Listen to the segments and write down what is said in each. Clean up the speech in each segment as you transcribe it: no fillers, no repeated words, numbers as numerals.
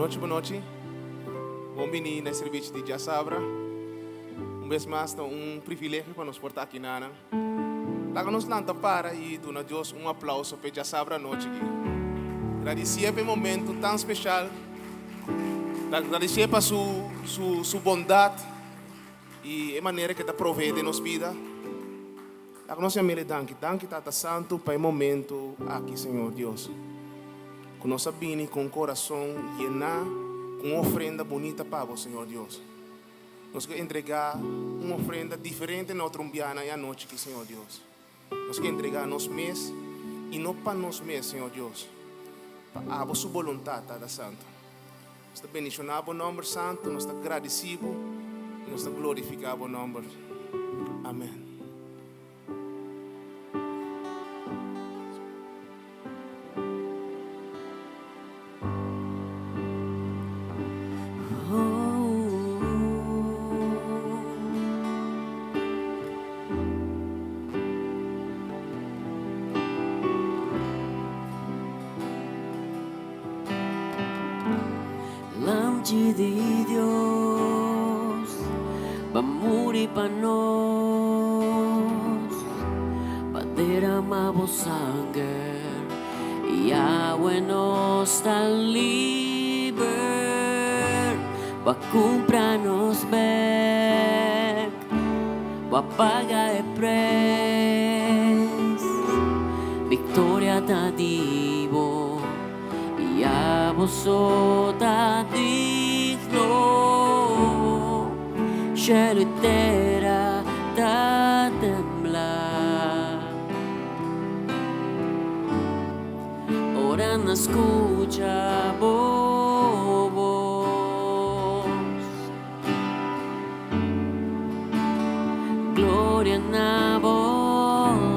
Bon nochi, bon nochi. Bon bini na e servicio di Djasabra. Un bes mas ta un privilegio pa nos por ta aki na nan. Laga nos lanta para i duna Dios un aplauso p'e djasabra anochi aki. Gradisié p'e momento tan speshal. Gradisié pa su su su bondat i e manera ku e ta proveé den nos bida. Laga nos yam'El e danki. Danki Tata Santu pa e momento aki, Señor Dios, ku nos a bini ku un korason yená ku un ofrenda bunita pa Bo, Señor Dios. Nos ke entregá un ofrenda diferente na otro un biaha e anochi aki, Señor Dios. Nos ke entregá nos mes i no pa nos mes, Señor Dios, pa Abo su boluntat, Tata Santu. Nos ta bendishoná Bo nòmber santu, nos ta gradisí Bo i nos ta glorifiká Bo nòmber. Amèn. Lamchi di Dios, ba muri pa nos, pa derama bo sanger, i awe nos ta liber, ba kumpra nos bek, ba paga e prijs, viktoria ta di bo. I abo so ta digno. Shelu i tera ta tembla. Ora nan skucha bo bos. Gloria na bo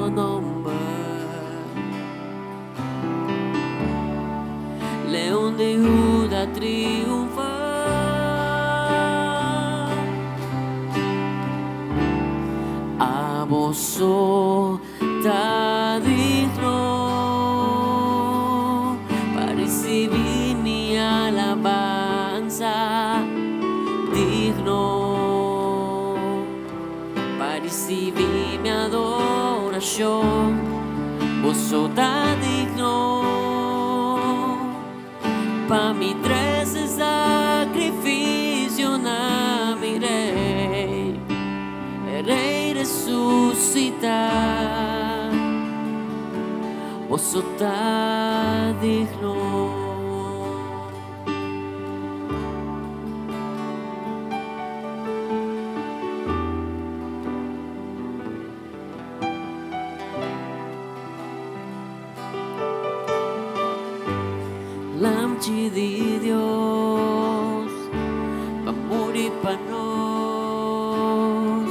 nomber. Leon di Huda triunfa. Abo so ta digno pa ricibi mi alabansa, digno pa ricibi mi adoracion, bo so ta digno pa mi trece sacrificio na mi Rey, e Rey resucita, bo so ta digno. Lamchi di Dios, pa muri pa nos,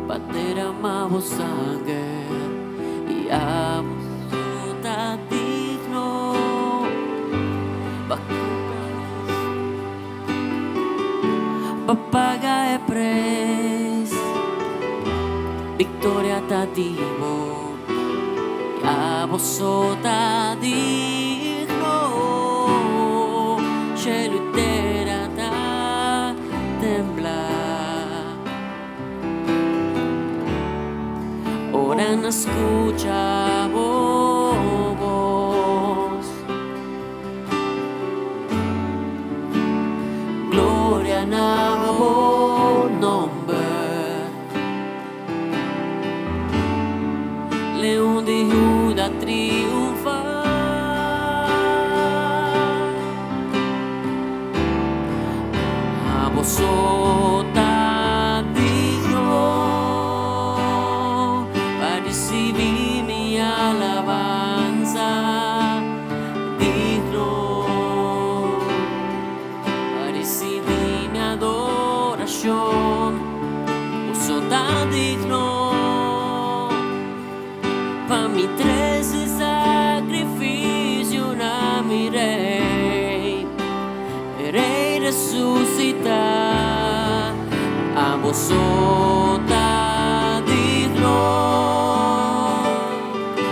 pa derama bo sanger i abo so ta digno pa cumpra nos, pa paga e prijs. Victoria ta di bo, i abo so ta digno. Cielo i tera ta tembla. Ora nan skucha bo bos. Gloria na bo nomber. Leon di Huda triunfa. Abo so ta digno pa ricibi mi alabansa, digno pa ricibi mi adoracion. Bo so ta digno pa mi trece sacrificio na mi Rey, e Rey resucita. Abo so ta digno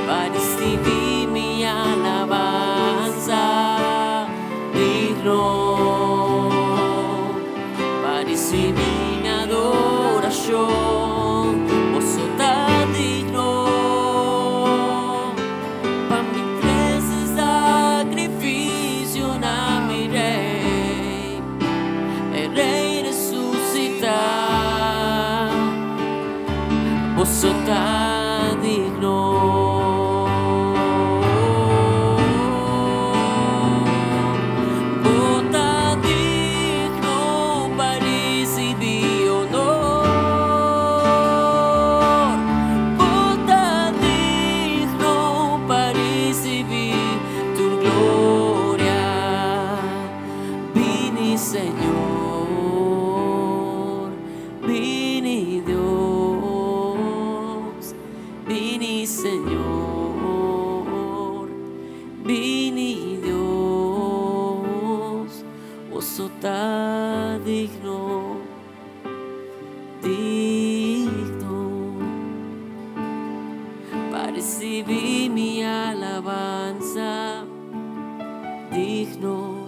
pa ricibi mi alabansa, digno pa ricibi mi adoracion. Bo so ta digno. Digno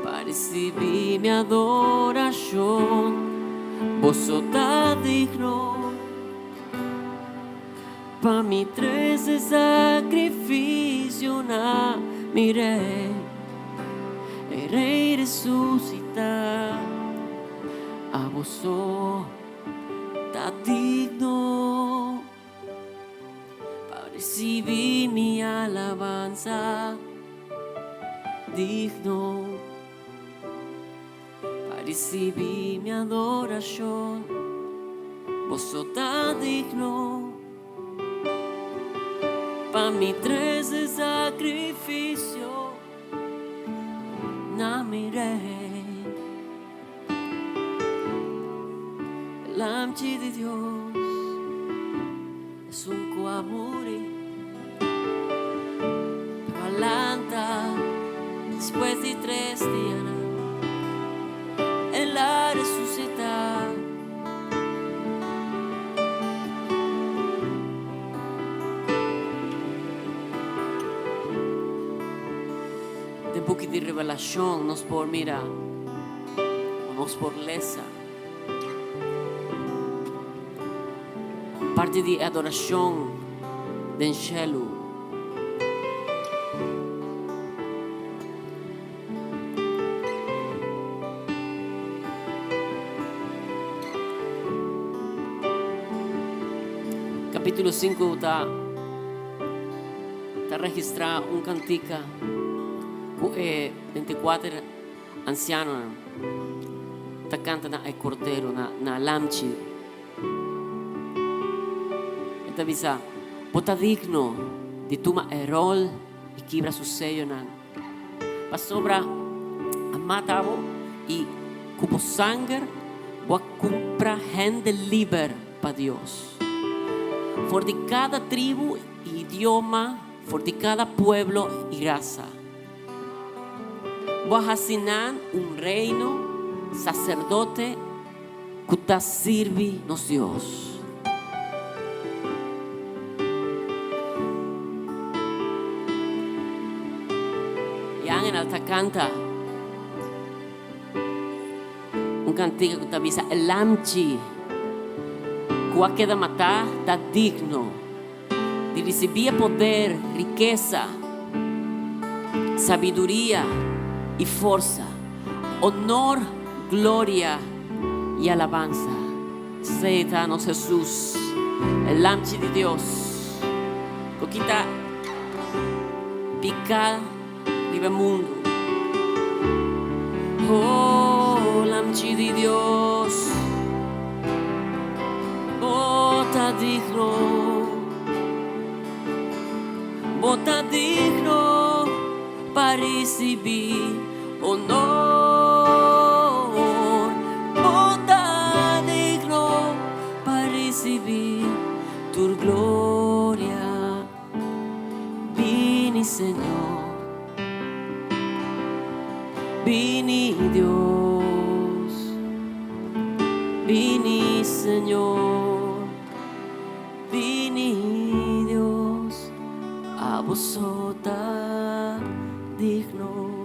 pa ricibi mi adoracion, Bo so ta digno pa mi trece sacrificio na mi Rey, e Rey resucita. Abo so ta digno pa ricibi mi alabanza, digno pa ricibi mi adoracion, Bo so ta digno pa mi trece sacrificio na mi Rey. Lamchi di Dios, esun ku a muri, pero a lanta despues di tres dianan, el a resusitá. Den buki di Revelashon nos por mira o nos por lesa parti di e adorashon den shelu. Capítulo 5 ta ta registrá un kantika ku e 24 ansianonan ta kanta na e Kordero, na na Lamchi. E ta bisa, Bo ta digno di tuma e ròl i kibra su seyonan, pasobra a mata bo i ku bo sanger bo a kumpra hende liber pa Dios, for di kada tribu i idioma, for di kada pueblo i rasa. Bo a hasi nan un reino, saserdote ku ta sirbi nos Dios. I angelnan ta kanta un kantika ku ta bisa, E lamchi ku a keda matá ta digno di risibí e poder, rikesa, sabiduria i forsa, onor, gloria i alabansa. Esei ta nos Hesus, e Lamchi di Dios, ku kita piká riba e mundu. Oh, Lamchi di Dios, bo ta digno, bo ta digno pa risibí honor, bo ta digno pa risibí tur gloria. Bini Señor, bini Dios, bini Señor, bini Dios, abo so ta digno.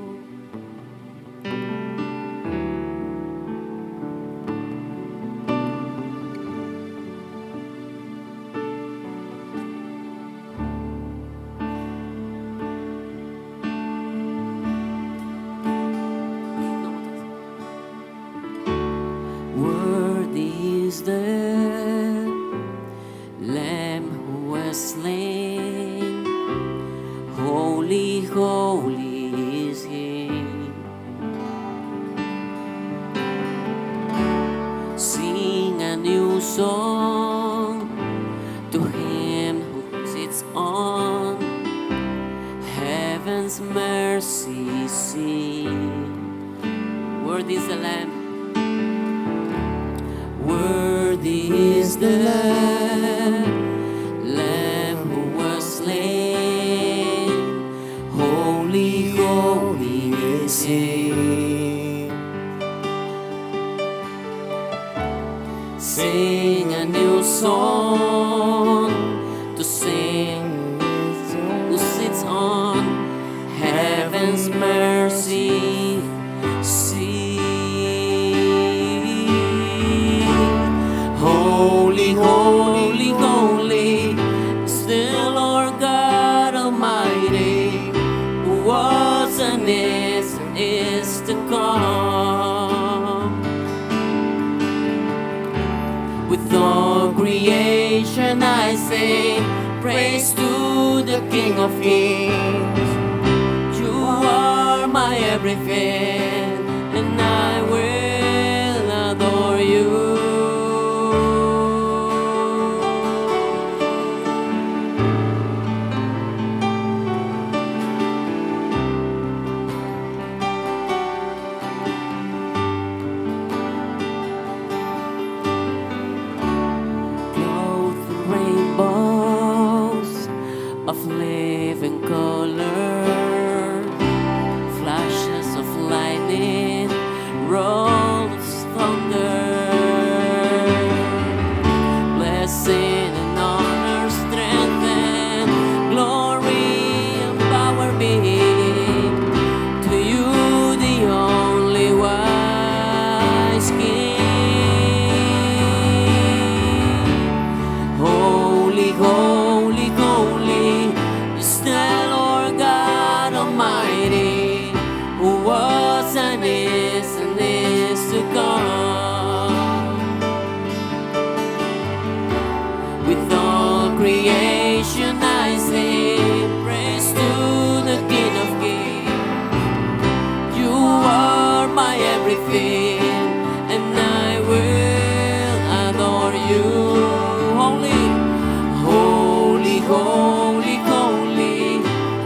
Worthy is the Lamb who was slain, Holy, holy is he. Sing a new song to him who sits on heaven's mercy seat. Worthy is the Lamb. Worthy is the Lamb who was slain. Holy, holy is he. Sing a new song to sing who sits on Sí, sí. Holy, holy, holy is the Lord God Almighty, who was and is and is to come. With all creation I sing praise to the King of Kings. You are my everything, and I will adore you. Clothed in rainbows of living color, flashes of lightning, rolls thunder, blessing and honor, strength and glory and power be to you, the only wise King. Holy, holy, holy is the Lord God Almighty, who was and is to come. With all creation I sing praise to the King of Kings. You are my everything, and I will adore you. Holy, holy, holy, holy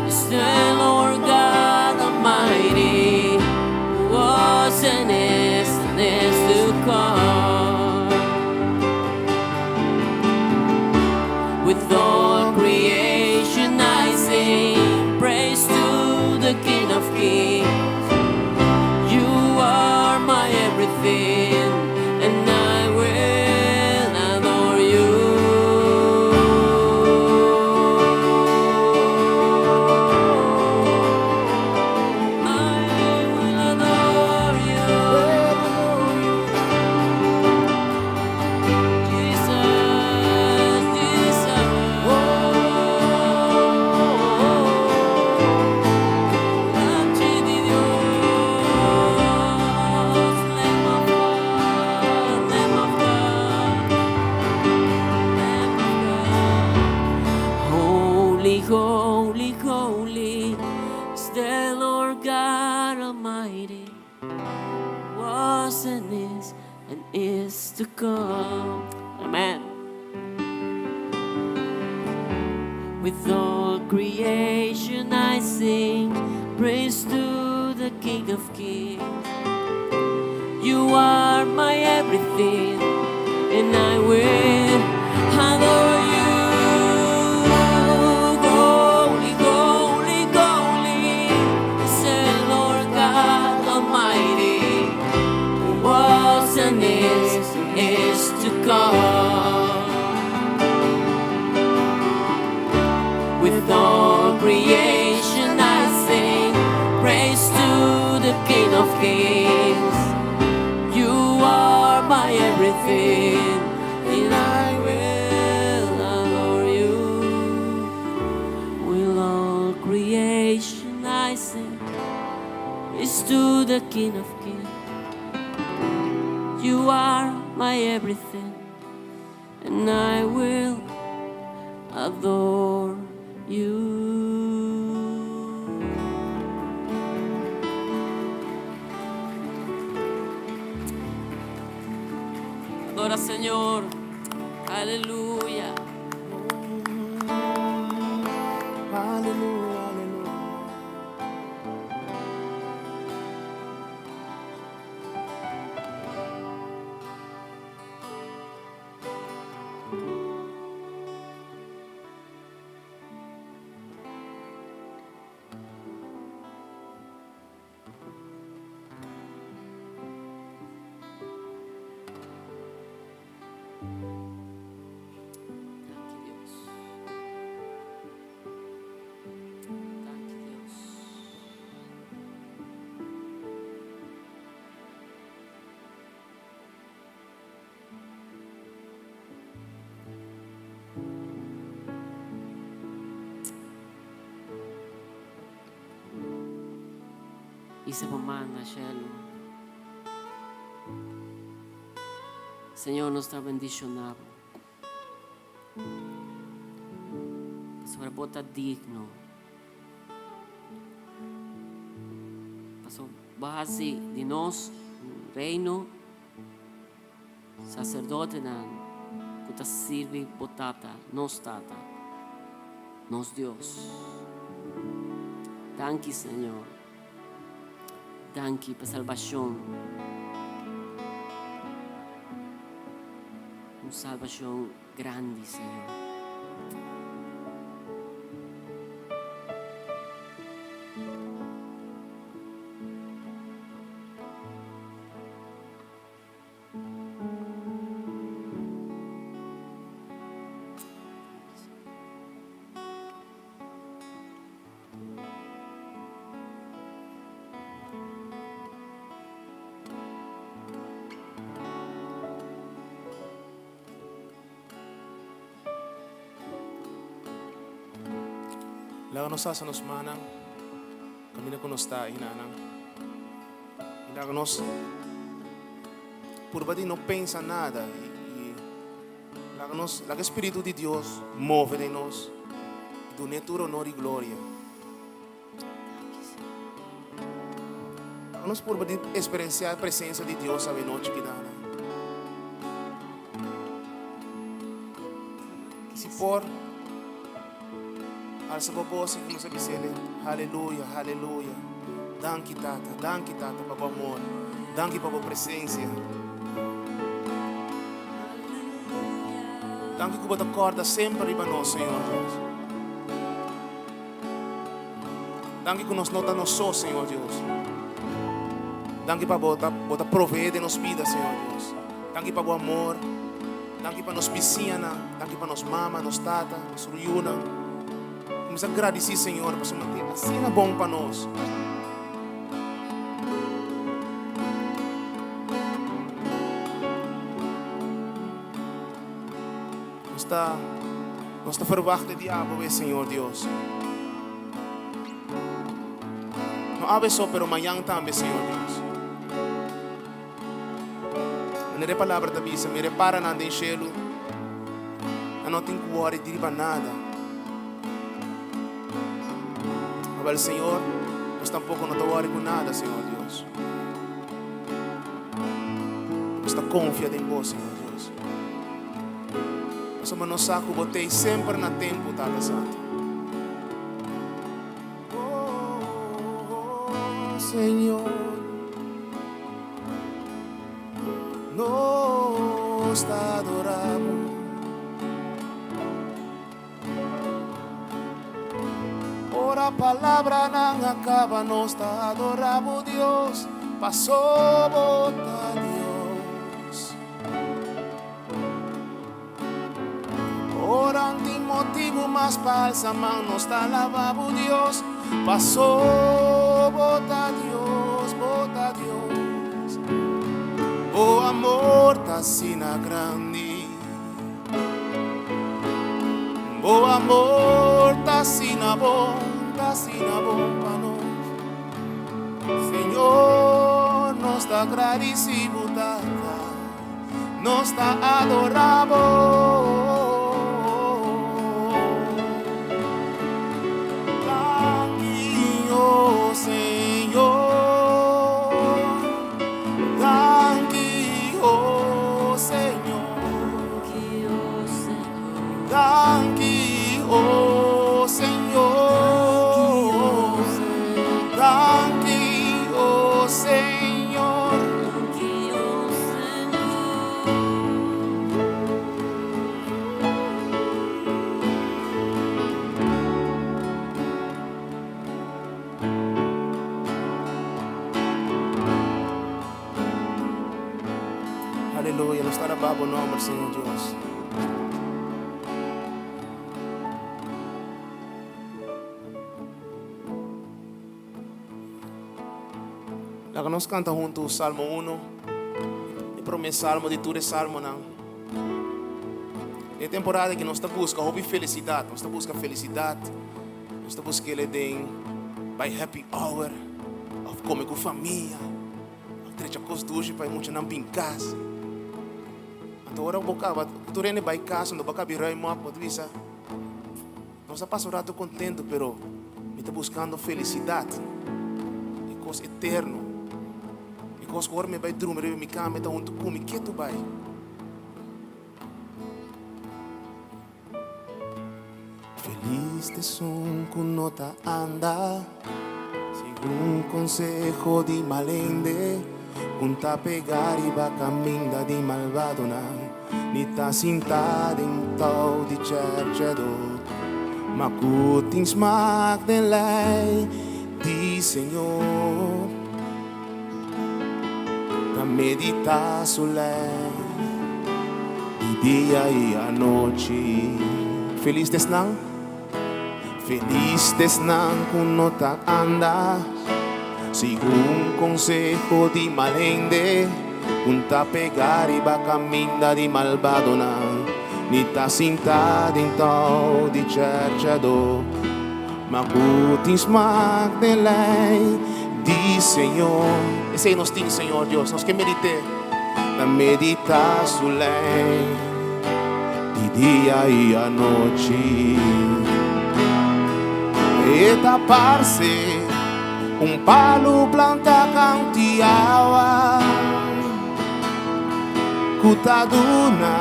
is the Lord God Almighty, who was and is to come. With all creation I sing praise to the King of Kings. You are my everything, and I will adore you. I will adore you. Jesus, Jesus. Lamchi di Dios, Lamb of God, Lamb of God, Lamb of God. Holy, holy, holy is the Lord God Almighty, was and is to come. Amen. With all creation I sing praise to the King of Kings. You are my everything, and I will adore you. Holy, holy, holy is the Lord God Almighty, who was and is to come. With all creation I sing praise to the King of Kings. You are my everything, and I will adore you. With all creation I sing praise to the King of Kings. You are my everything, and I will adore you. Adora, Señor. Aleluya. Aleluya, aleluya. Danki, Dios. Hisa bo man na shelu. Señor, nos ta bendiciona bo. Pasobra bo ta digno. Pasobra bo a haci di nos un reino, sacerdotenan cu ta sirbi bo Tata, nos Tata, nos Dios. Danki, Señor. Danki pa salbacion. Un salbacion grandi, Señor. Laga nos hasa nos mannan kaminda ku nos ta hinanan. I laga nos purba di no pensa nada i laga nos laga e Spiritu di Dios move den nos i dun'é tur honor i gloria. Laga nos purba di eksperensiá e presensia di Dios awe nochi kidana. Si por, alsa bo bos i kuminsá bis'El, Haleluya, haleluya. Danki, Tata, danki, Tata, pa bo amor. Danki pa bo presensia. Danki ku bo ta kòrda semper riba nos, Señor Dios. Danki ku nos no ta nos so, Señor Dios. Danki pa bo ta, bo ta proveé den nos bida, Señor Dios. Danki pa bo amor. Danki pa nos bisiñanan. Danki pa nos mama, nos tata, nos ruyunan. Kuminsá gradisí Señor pasobra bo ta asina bon pa nos. Nos ta, nos ta verwacht e dia awe, Señor Dios. No awe so, pero mañan tambe, Señor Dios. Manera e palabra ta bisa, mira e paranan den shelu, nan no tin ku wòri di riba nada. Awel, Señor, nos tampoko no ta wòri ku nada, Señor Dios. Nos ta konfia den Bo, Señor Dios. Pasobra nos sa ku Bo t'ei semper na tempu, Tata Santu. Oh, Señor, nos ta adorá Bo. Ora palabranan a kaba nos ta adorá bo Dios, paso bo ta Dios. Ora tin motibu mas pa alsa man nos ta alabá bo Dios, paso bo ta Dios, bo ta Dios. Bo amor ta asina grandi. Bo amor ta asina bon, ta asina bon pa nos. Señor, nos ta gradisí bo Tata, nos ta adorá bo. Danki, oh Señor. Danki, oh Señor. Danki, oh Señor. Danki, oh Señor. Aleluya, nos ta alabá bo nomber, Señor Dios. Laga nos kanta huntu Salmo 1, e promé salmo di tur e salmonan. E temporada ku nos ta buska hopi felisidat, nos ta buska felisidat. Nos ta busk'el den bai happy hour. Òf kome ku famia, òf drecha kos dushi pa e muchanan bin kas. Anto ora bo kaba, tur hende bai kas, anto bo a kabi ruim op, bo ta bisa, Nos a pasa un rato kontentu, pero mi ta buskando felisidat, e kos eterno, e kos ku ora mi bai drumi riba mi kama e ta huntu ku mi ketu bai. Felis ta esun ku no ta anda segun konseho di mal hende, ku n ta pega riba kaminda di malbadonan, ni ta sinta den tou di chèrchèdó, ma ku tin smak den lei di Señor, ta meditá su lei di dia i anochi. Felis ta esnan, felis ta esnan ku no ta anda segun konseho di mal hende, ku n ta pega riba kaminda di malbadonan, ni ta sinta den tou di chèrchèdó. Ma ku tin smak den lei di Señor. Esei nos tin, Señor Dios, nos ke medit'é. Ta meditá Su lei di dia i anochi. E ta parse un palu plantá kant'i awa ku ta duna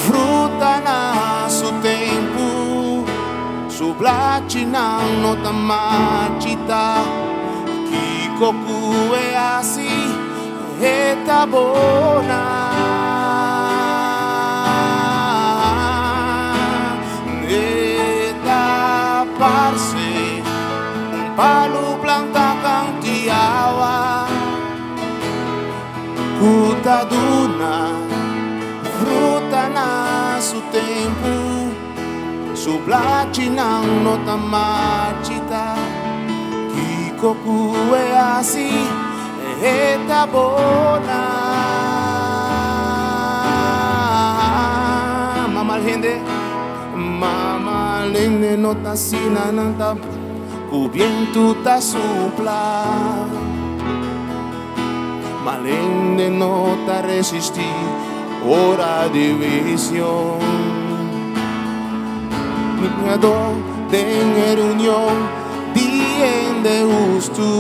fruta na su tempu, su blachinan no ta marchita, kiko ku e hasi e ta bona. E ta parse un palu plantá kant'i awa. Ku ta duna fruta na su tempu, su blachinan no ta marchita. Kiko ku e hasi, e ta bona. Ma mal hende, ma mal hende no ta asina, nan ta ku bientu ta supla. Mal hende no ta resistí ora di huisio. Ni pecadó den e reunion di hende hustu.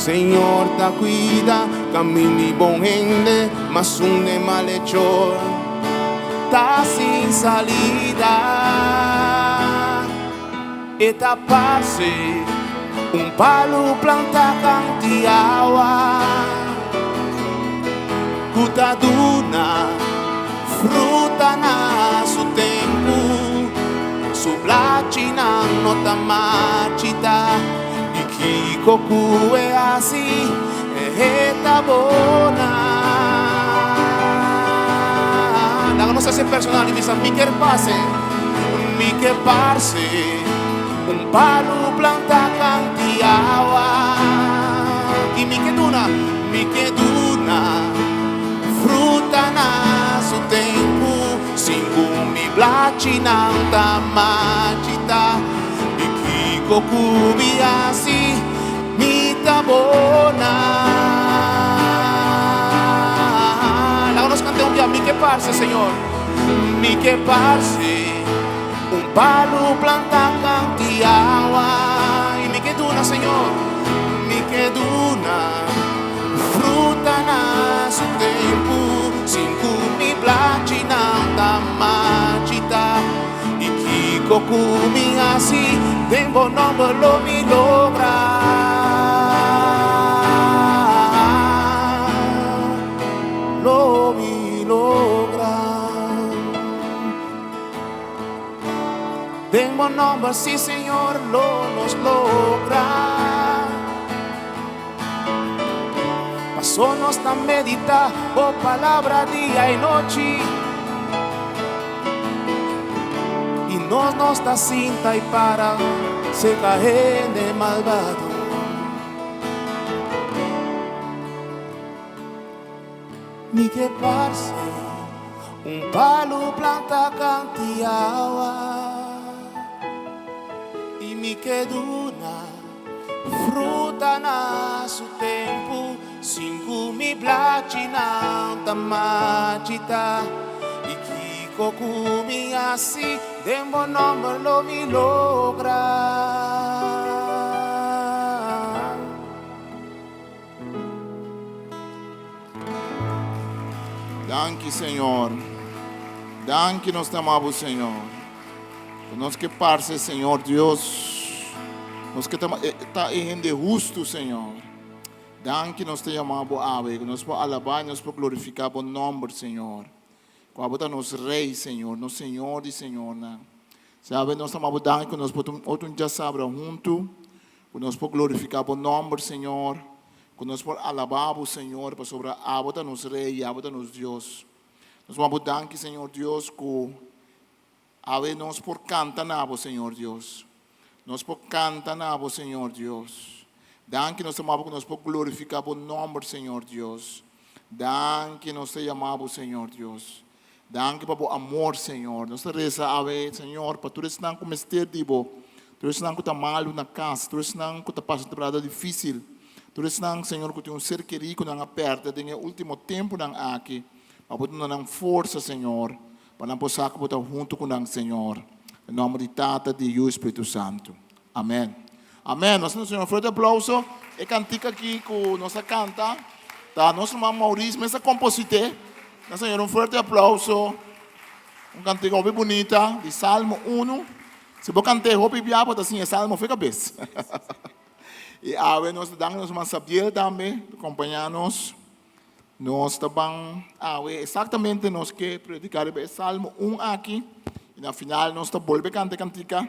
Señor ta cuida camin di bon hende, mas un den malhechor ta sin salida. E ta parse un palu plantá kant'i awa ku ta duna fruta na su tempu. Su blachinan no ta marchitá i kiko ku e hasi e ta bona. Laga nos hasi personal i bisa, Mi kier pase. Mi ke parse un palu plantá kant'i awa. I mi ke duna, mi ke duna fruta na su tempu, sin ku mi blachinan ta marchitá. I kiko ku mi hasi, mi ta bona. Laga nos kant'é un bia, Mi ke parse, Señor. Mi ke parse un palu plantá kant'i awa i mi ke duna, Señor, mi ke duna fruta na su tempu, sin ku mi blachinan ta marchitá. I kiko ku mi hasi den bo nòmber lo mi logra. Lo mi logra. Den bo nomber, sí Señor, lo nos logra. Paso nos ta medita bo palabra dia y nochi. Y nos no ta sinta y para cerca hende malbado. Mi ke parse un palu planta kant'i awa i mi ke duna. Blachinan ta marchita I kiko ku mi hasi den bo nomber lo mi logra. Danki Señor. Danki nos ta ama bo Señor. Nos ke parse Señor Dios. Nos ke ta ta e hende hustu Señor. Danki nos ta yama bo awe. Nos por alaba y nos por glorifica bo nomber Señor. Cu abo ta nos Rey Señor, nos Señor di señornan. Sabe nos ta ama bo danki cu nos por ta otro un djasabra hunto. Ku nos por glorifiká bo nòmber, Señor. Ku nos por alabá bo, Señor, pasobra abo ta nos Rei i abo ta nos Dios. Nos wak bo danki, Señor Dios, ku awe nos por kanta na bo, Señor Dios. Nos por kanta na bo, Señor Dios. Danki nos ta wak bo ku nos por glorifiká bo nòmber, Señor Dios. Danki nos ta yama bo, Señor Dios. Danki pa bo amor, Señor. Nos ta resa awe, Señor, pa tur esnan ku mester di bo, tur esnan ku ta malu na kas, tur esnan ku ta pasa temporada difísil, tur esnan, Señor, ku tin un ser kerí ku nan a pèrdè den e último tempunan aki, pa bo duna nan forsa, Señor, pa nan por sa ku bo ta huntu ku nan, Señor. Den nòmber di Tata, di Yu i Spiritu Santu. Amèn. Amèn. Nos ta duna Señor un fuerte aplauso. E kantika aki ku nos a kanta ta nos ruman Maurice mes a komposit'é. Na Señor un fuerte aplauso. Un kantika hopi bunita di Salmo unu. Si bo kant'é hopi bia bo ta siña e salmo fe kabes. I awe nos ta danki nos ruman Sabdiel tambe pa kompañá nos. Nos ta ban awe exactamente nos ke predica riba e Salmo un aki y na final nos ta bolbe canta e cantica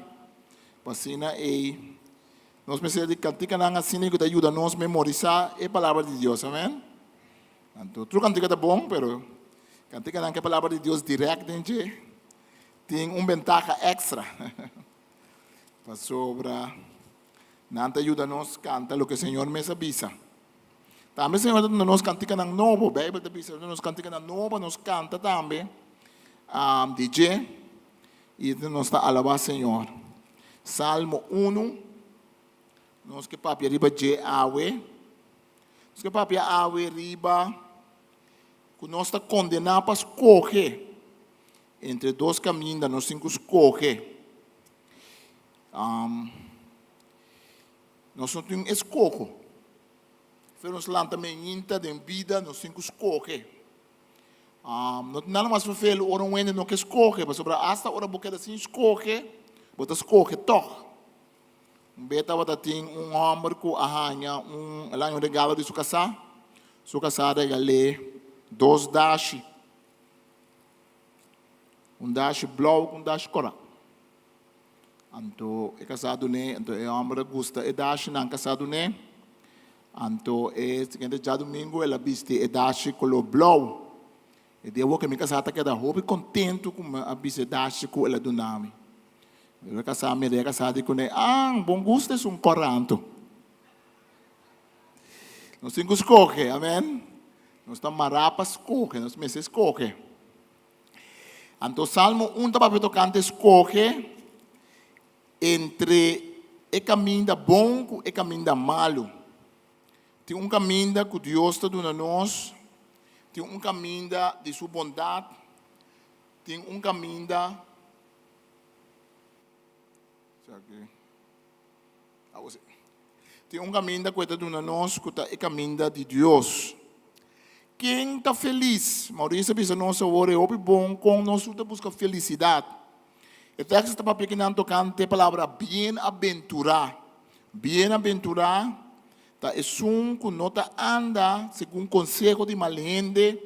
pa asina ey nos mester di canticanan asina cu ta yuda nos memorisa e palabra di Dios amen. Anto tur cantica ta bon pero canticanan cu e palabra di Dios direct den dje tin un bentaha extra pasobra nan ta yuda nos canta loke Señor mes a bisa. Tambe Señor ta duna nos kantikanan nobo. Beibel ta bisa duna nos kantikanan nobo, nos kanta tambe di dje i nos ta alabá Señor. Salmo unu, nos ke papia riba dje awe. Nos ke papia awe riba ku nos ta kondená pa skohe entre dos kaminda, nos tin ku skohe. Nos no tin eskoho. Fe nos lanta meinta den bida, nos tin ku skohe. No tin nada mas vervelu ora un hende no ke skohe, pasobra asta ora bo keda sin skohe, bo ta skohe tòg. Un bes tabata tin un hòmber ku a haña un, el a haña un regalo di su kasá. Su kasá a regal'é dos dashi, un dashi blou ku un dashi kòrá. Anto e kasá dun'é, anto e hòmber a gusta e dashinan kasá dun'é. Anto e siguiente djadumingu el a bisti e dashi koló blou. E dia awor ke mi kasá ta keda hopi kontentu ku mi a bisti e dashi ku el a duna mi. El a kasá mira e kasá di kuné, Ah, bon gusta esun kòrá anto. Nos tin ku skohe, amèn. Nos ta mará pa skohe, nos mester skohe. Anto Salmo un ta papia tokante skohe entre e kaminda bon ku e kaminda malu. Tin un kaminda ku Dios ta duna nos, tin un kaminda di su bondat, tin un kaminda Tin un kaminda ku e ta duna nos ku ta e kaminda di Dios. Ken ta felis? Maurice a bisa nos awor e hopi bon kon nos tur ta buska felisidat. E teksto ta papia kinan tokante e palabra bienabenturá. Bienabenturá ta esun ku no ta anda segun konseho di mal hende,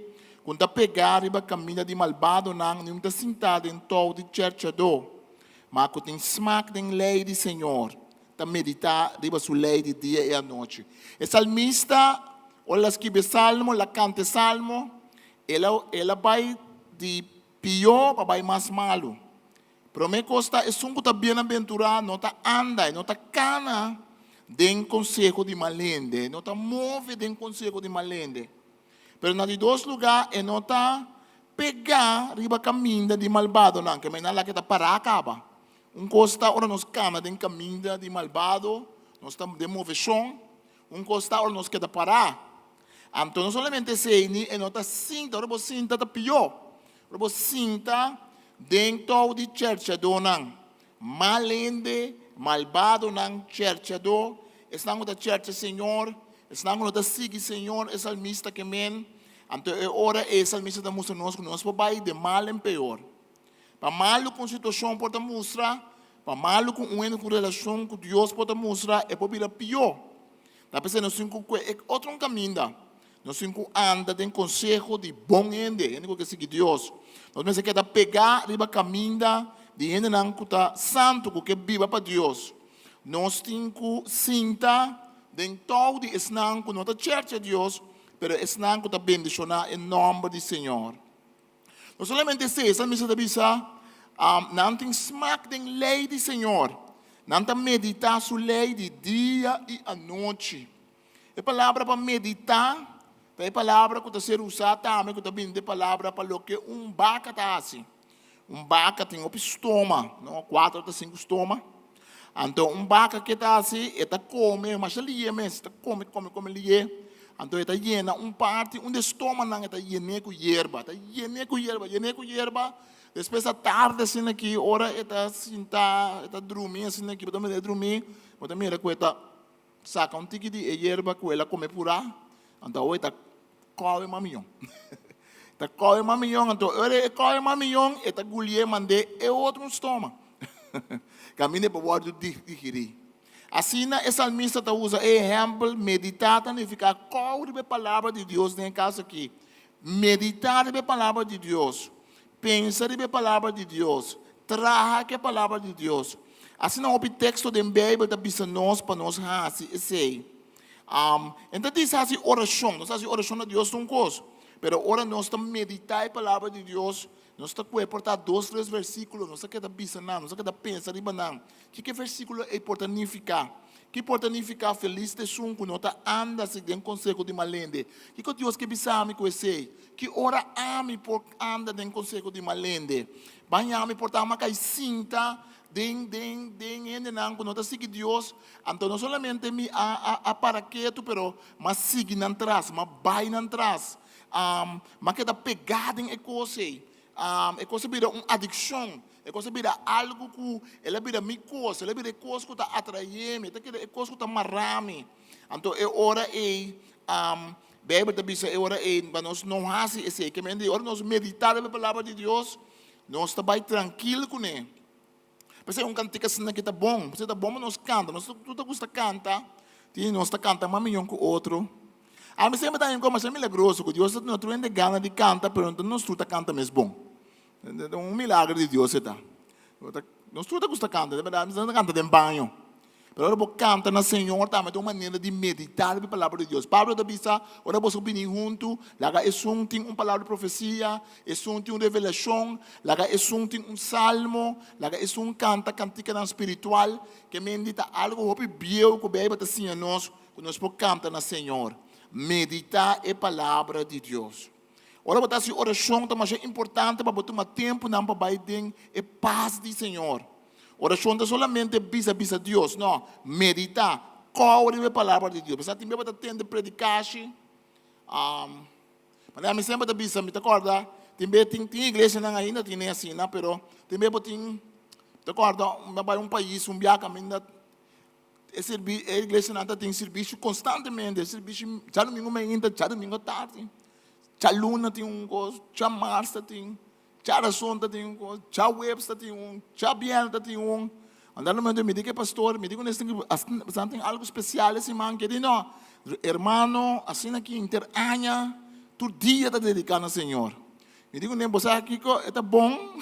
ku no ta pegá riba kaminda di malbadonan, ni no ta sintá den tou di chèrchadó. Ma ku tin smak den lei di Señor, ta meditá riba su lei di dia i anochi. E salmista, ora el a skibi e salmo, el a kanta e salmo, el a el a bai di pió pa bai mas malu. Promé kos ta, esun ku ta bienaventurá no ta anda, e no ta kana den konseho di mal hende, e no ta move den konseho di mal hende. Pero na di dos lugá, e no ta pegá riba kaminda di malbadonan, ke mei nan la ke ta pará kaba. Un kos ta ora nos kana den kaminda di malbado, nos ta den moveshon, un kos ta ora nos keda pará. Anto no solamente esei, ni e no ta sinta, ora bo sinta ta pió. Ora bo sinta den tou di chèrchadónan, mal hende, malbadonan, chèrchadó, esnan ku ta chèrcha Señor, esnan ku no ta sigui Señor, e salmista ke men. Anto e ora ei e salmista ta mustra nos ku nos por bai de mal en peor. Pa malu ku un situashon por ta mustra, pa malu ku un hende ku relashon ku Dios por ta mustra, e por bira pió. Ta p'esei nos tin ku kue e otro un kaminda. Nos tin ku anda den konseho di bon hende, hende ku ke sigui Dios. Nos mester keda pegá riba kaminda di hendenan ku ta santu, ku ke biba pa Dios. Nos tin ku sinta den tou di esnan ku no ta chercha Dios, pero esnan ku ta bendishoná e nòmber di Señor. No solamente esei, e salmista ta bisa, Nan tin smak den lei di Señor, nan ta meditá su lei di dia i anochi. E palabra pa meditá ta e palabra ku ta ser usá tambe ku ta bini di e palabra pa loke un baka ta hasi. Un baka tin hopi stoma, no, kuater ta sinku stoma. Anto un baka ke ta hasi, e ta kome masha lihe mes, e ta kome, kome, kome lihe. Anto e ta yena un parti, un di e stomanan e ta yen'é ku yerba, ta yen'é ku yerba, yen'é ku yerba. Despues ta tarde asina aki, ora e ta sinta, e ta drumi asina aki, bo ta mira e drumi, bo ta mira ku e ta saka un tiki di e yerba ku el a kome purá, anto awo e ta kòwe mamiyon. Ta kòwe mamiyon, anto ora e kòwe mamiyon, e ta gulié mand'é e otro un stoma. Kaminda e por wòrdu digirí. Asina e salmista ta usa e ehèmpel, meditá ta nifiká kòwe riba e palabra di Dios den e kaso akí. Meditá riba e palabra di Dios, pensa riba e palabra di Dios, traha ku e palabra di Dios. Asina hopi teksto den Beibel ta bisa nos pa nos hasi esei. En ta disa hasi orashon, nos hasi orashon na Dios ta un kos, pero ora nos ta meditá e palabra di Dios, nos ta kue por ta dos tres versíkulo, nos ta keda bisa nan, nos ta keda pensa riba nan. Kiko e versíkulo ei por ta nifiká? Ki por ta nifiká felis ta esun ku no ta anda den konseho di mal hende? Kiko Dios ke bisa mi ku esei? Ki ora ami por anda den konseho di mal hende? Baña mi por ta ama kai sinta den den den hendenan ku no ta sigui Dios, anto no solamente mi a a a para ketu pero m'a sigui nan tras, m'a bai nan tras, m'a keda pegá den e kos ei, e kos a bira un adikshon, e kos a bira algu ku el a bira mi kos, el a bira e kos ku ta atraé mi, e ta keda e kos ku ta mará mi. Anto e ora ei Beibel ta bisa e ora ei pa nos no hasi esei, ke men di ora nos meditá riba e palabra di Dios, nos ta bai trankil kuné. P'esei un kantika asina ki ta bon, p'esei ta bon pa nos kanta, nos tur ta gusta kanta, tin nos ta kanta mas miyon ku otro. Ami semper ta haña masha milagroso ku Dios ta duna tur hende gana di kanta, pero no nos tur ta kanta mes bon. Ta un milagro di Dios e ta. Nos tur ta gusta kanta, di bèrdat, mi ta kanta den baño. Pero ora bo kanta na Señor tambe ta un manera di meditá riba e palabra di Dios. Pablo ta bisa, ora boso bini huntu, laga esun tin un palabra di profesia, esun tin un revelashon, laga esun tin un salmo, laga esun kanta kantikanan spiritual. Ke mende ta algu hopi bieu ku Beibel ta siña nos ku nos por kanta na Señor. Meditá e palabra di Dios. Ora bo ta hasi orashon ta masha importante pa bo tuma tempunan pa bai den e pas di Señor. Orashon ta solamente bisa bisa Dios, no, meditá, kòu riba e palabra di Dios. Pasá tin bia bo ta tende predikashi, manera mi semper ta bisa, mi ta kòrda tin bia tin tin iglesianan ainda tene asina, pero tin bia bo tin, mi ta kòrda mi a bai un pais un bia kaminda E sirbi e iglesianan ta tin sirbishi konstantemente, e sirbishi djadumingu mainta, djadumingu atardi, djaluna tin un kos, djamars ta tin, djarason ta tin un kos, djaweps ta tin un, djabièrnè ta tin un. Anda no mi di ku e pastor, mi di ku nan tin algu spesial e siman ke di no. Hermano, asina ki henter aña tur dia ta dediká na Señor. Mi di ku nan, bo sa kiko e ta bon,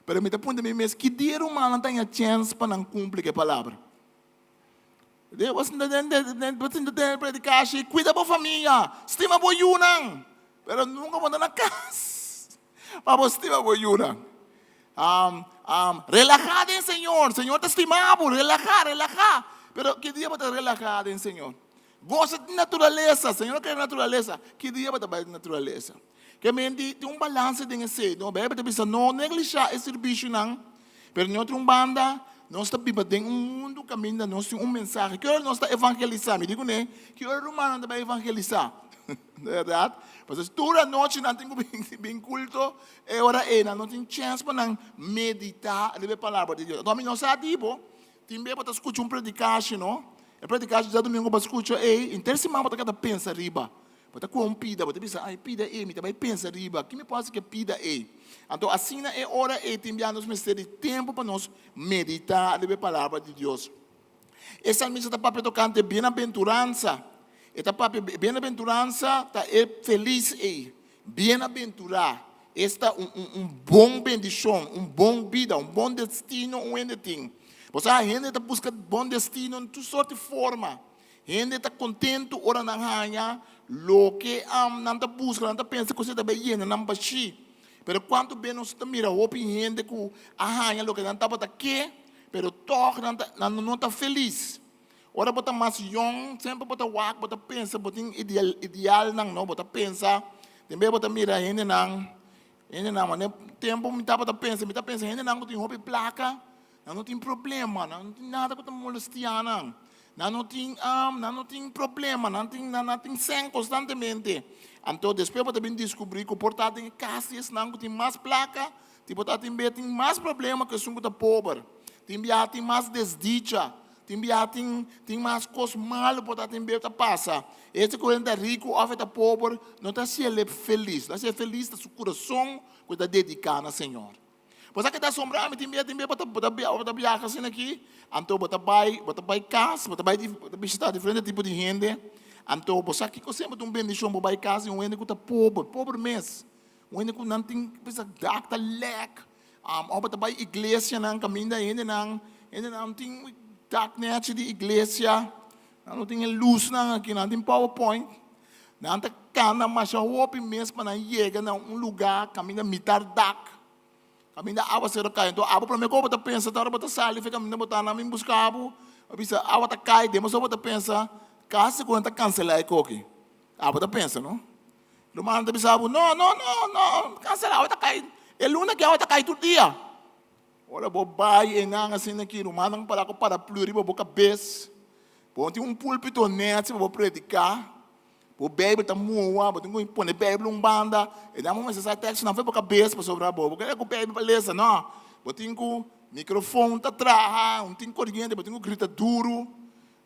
pero mi ta puntra mi mes ki dia e rumannan ta haña chèns pa nan kumpli ku e palabra. Bo sinta den predikashi, kuida bo famia, stima bo yunan, pero nunka bo ta na kas pa bo stima bo yunan. Relahá den Señor, Señor ta stima bo, relahá, relahá. Pero ki dia bo ta relahá den Señor? Gosa di naturalesa, Señor a krea naturalesa, ki dia bo ta bai den naturalesa? Ke men di tin un balanse den esei. No, Beibel ta bisa no neglishá e sirbisionan, pero den otro un banda nos ta biba den un mundu kaminda nos tin un mensahe. Ki ora nos ta evangelisá? Mi di kuné, ki ora rumannan ta bai evangelisá? No ta bèrdat? Pasobra tur anochi nan tin ku bin kulto, e ora ei nan no tin chèns pa nan meditá riba e palabra di Dios. Anto ami no sa di bo, tin bes bo ta skucha un predikashi no, e predikashi djadumingu bo a skucha ei, henter siman bo ta keda pensa riba. Bo ta kue un pida, bo ta bisa, ai pida ei, mi ta bai pensa riba, ki mi por hasi ku e pida ei? Anto asina e ora ei tin bia nos mester di tempu pa nos meditá riba e palabra di Dios. E salmista ta papia tokante bienabenturansa. E ta papia bienabenturansa ta e felis ei, bienabenturá. Esta un un un bon bendishon, un bon bida, un bon destino un hende tin. Bo sa hende ta buska bon destino den tur sort di forma. Hende ta kontentu ora nan haña loke nan ta buska, nan ta pensa ku esei ta bai yena nan bashí. Pero kuantu be nos ta mira hopi hende ku a haña loke nan tabata ke, pero tòg nan ta nan no ta felis. Ora bo ta mas yòn, semper bo ta wak, bo ta pensa, bo tin ideal idealnan no, bo ta pensa, den bes bo ta mira hendenan, hendenan manera tempu mi tabata pensa, mi ta pensa hendenan ku tin hopi plaka, nan no tin problema, nan no tin nada ku ta molestia nan. Nan no tin, nan no tin problema, nan tin, nan tin sèn konstantemente. Anto despues bo ta bin diskubrí ku por ta den e kas di esnan ku tin mas plaka, tin por ta tin bia tin mas problema ku esun ku ta pober. Tin bia tin mas desdicha, tin bia tin, tin mas kos malu por ta tin bia ta pasa. Ese ku hende ta riku òf e ta pober no ta hasié felis. Lo hasié felis ta su kurason ku e ta dediká na Señor. Bo sa ke ta asombrá mi? Tin bia, tin bia bo ta, bo ta bia, bo ta biaha asina aki, anto bo ta bai, bo ta bai kas, bo ta bai di, bo ta bishitá diferente tipo di hende, anto bo sa kiko semper ta un bendishon, bo bai kas di un hende ku ta pober, pober mes, un hende ku nan tin bisa dak ta lèk, òf bo ta bai iglesianan kaminda hendenan, hendenan tin dak nèchi di iglesia, nan no tin e lusnan aki, nan tin powerpoint. Nan ta kana masha hopi mes pa nan yega na un lugá kaminda mitar dak, kaminda awaseru kai. Enton abo promé ku bo ta pensa ta ora bo ta sali for kaminda bo ta nan bin buska bo, bo bisa awa ta kai den bo so bo ta pensa kasi ku nan ta kanselá e koki. Abo ta pensa no. Rumannan ta bisa bo no no no no kanselá awa ta kai e luna aki awa ta kai tur dia. Ora bo bai einan asina aki rumannan para ku paraplu riba bo kabes. Bo no tin un pulpito nèt pa bo prediká. Bo Beibel ta muha, bo tin ku pone Beibel un banda. E nan bo mester sa tekstonan for bo kabes pasobra bo bo kere ku Beibel pa lesa. No, bo tin ku mikrofon ta traha, no tin koriente, bo tin ku grita duru.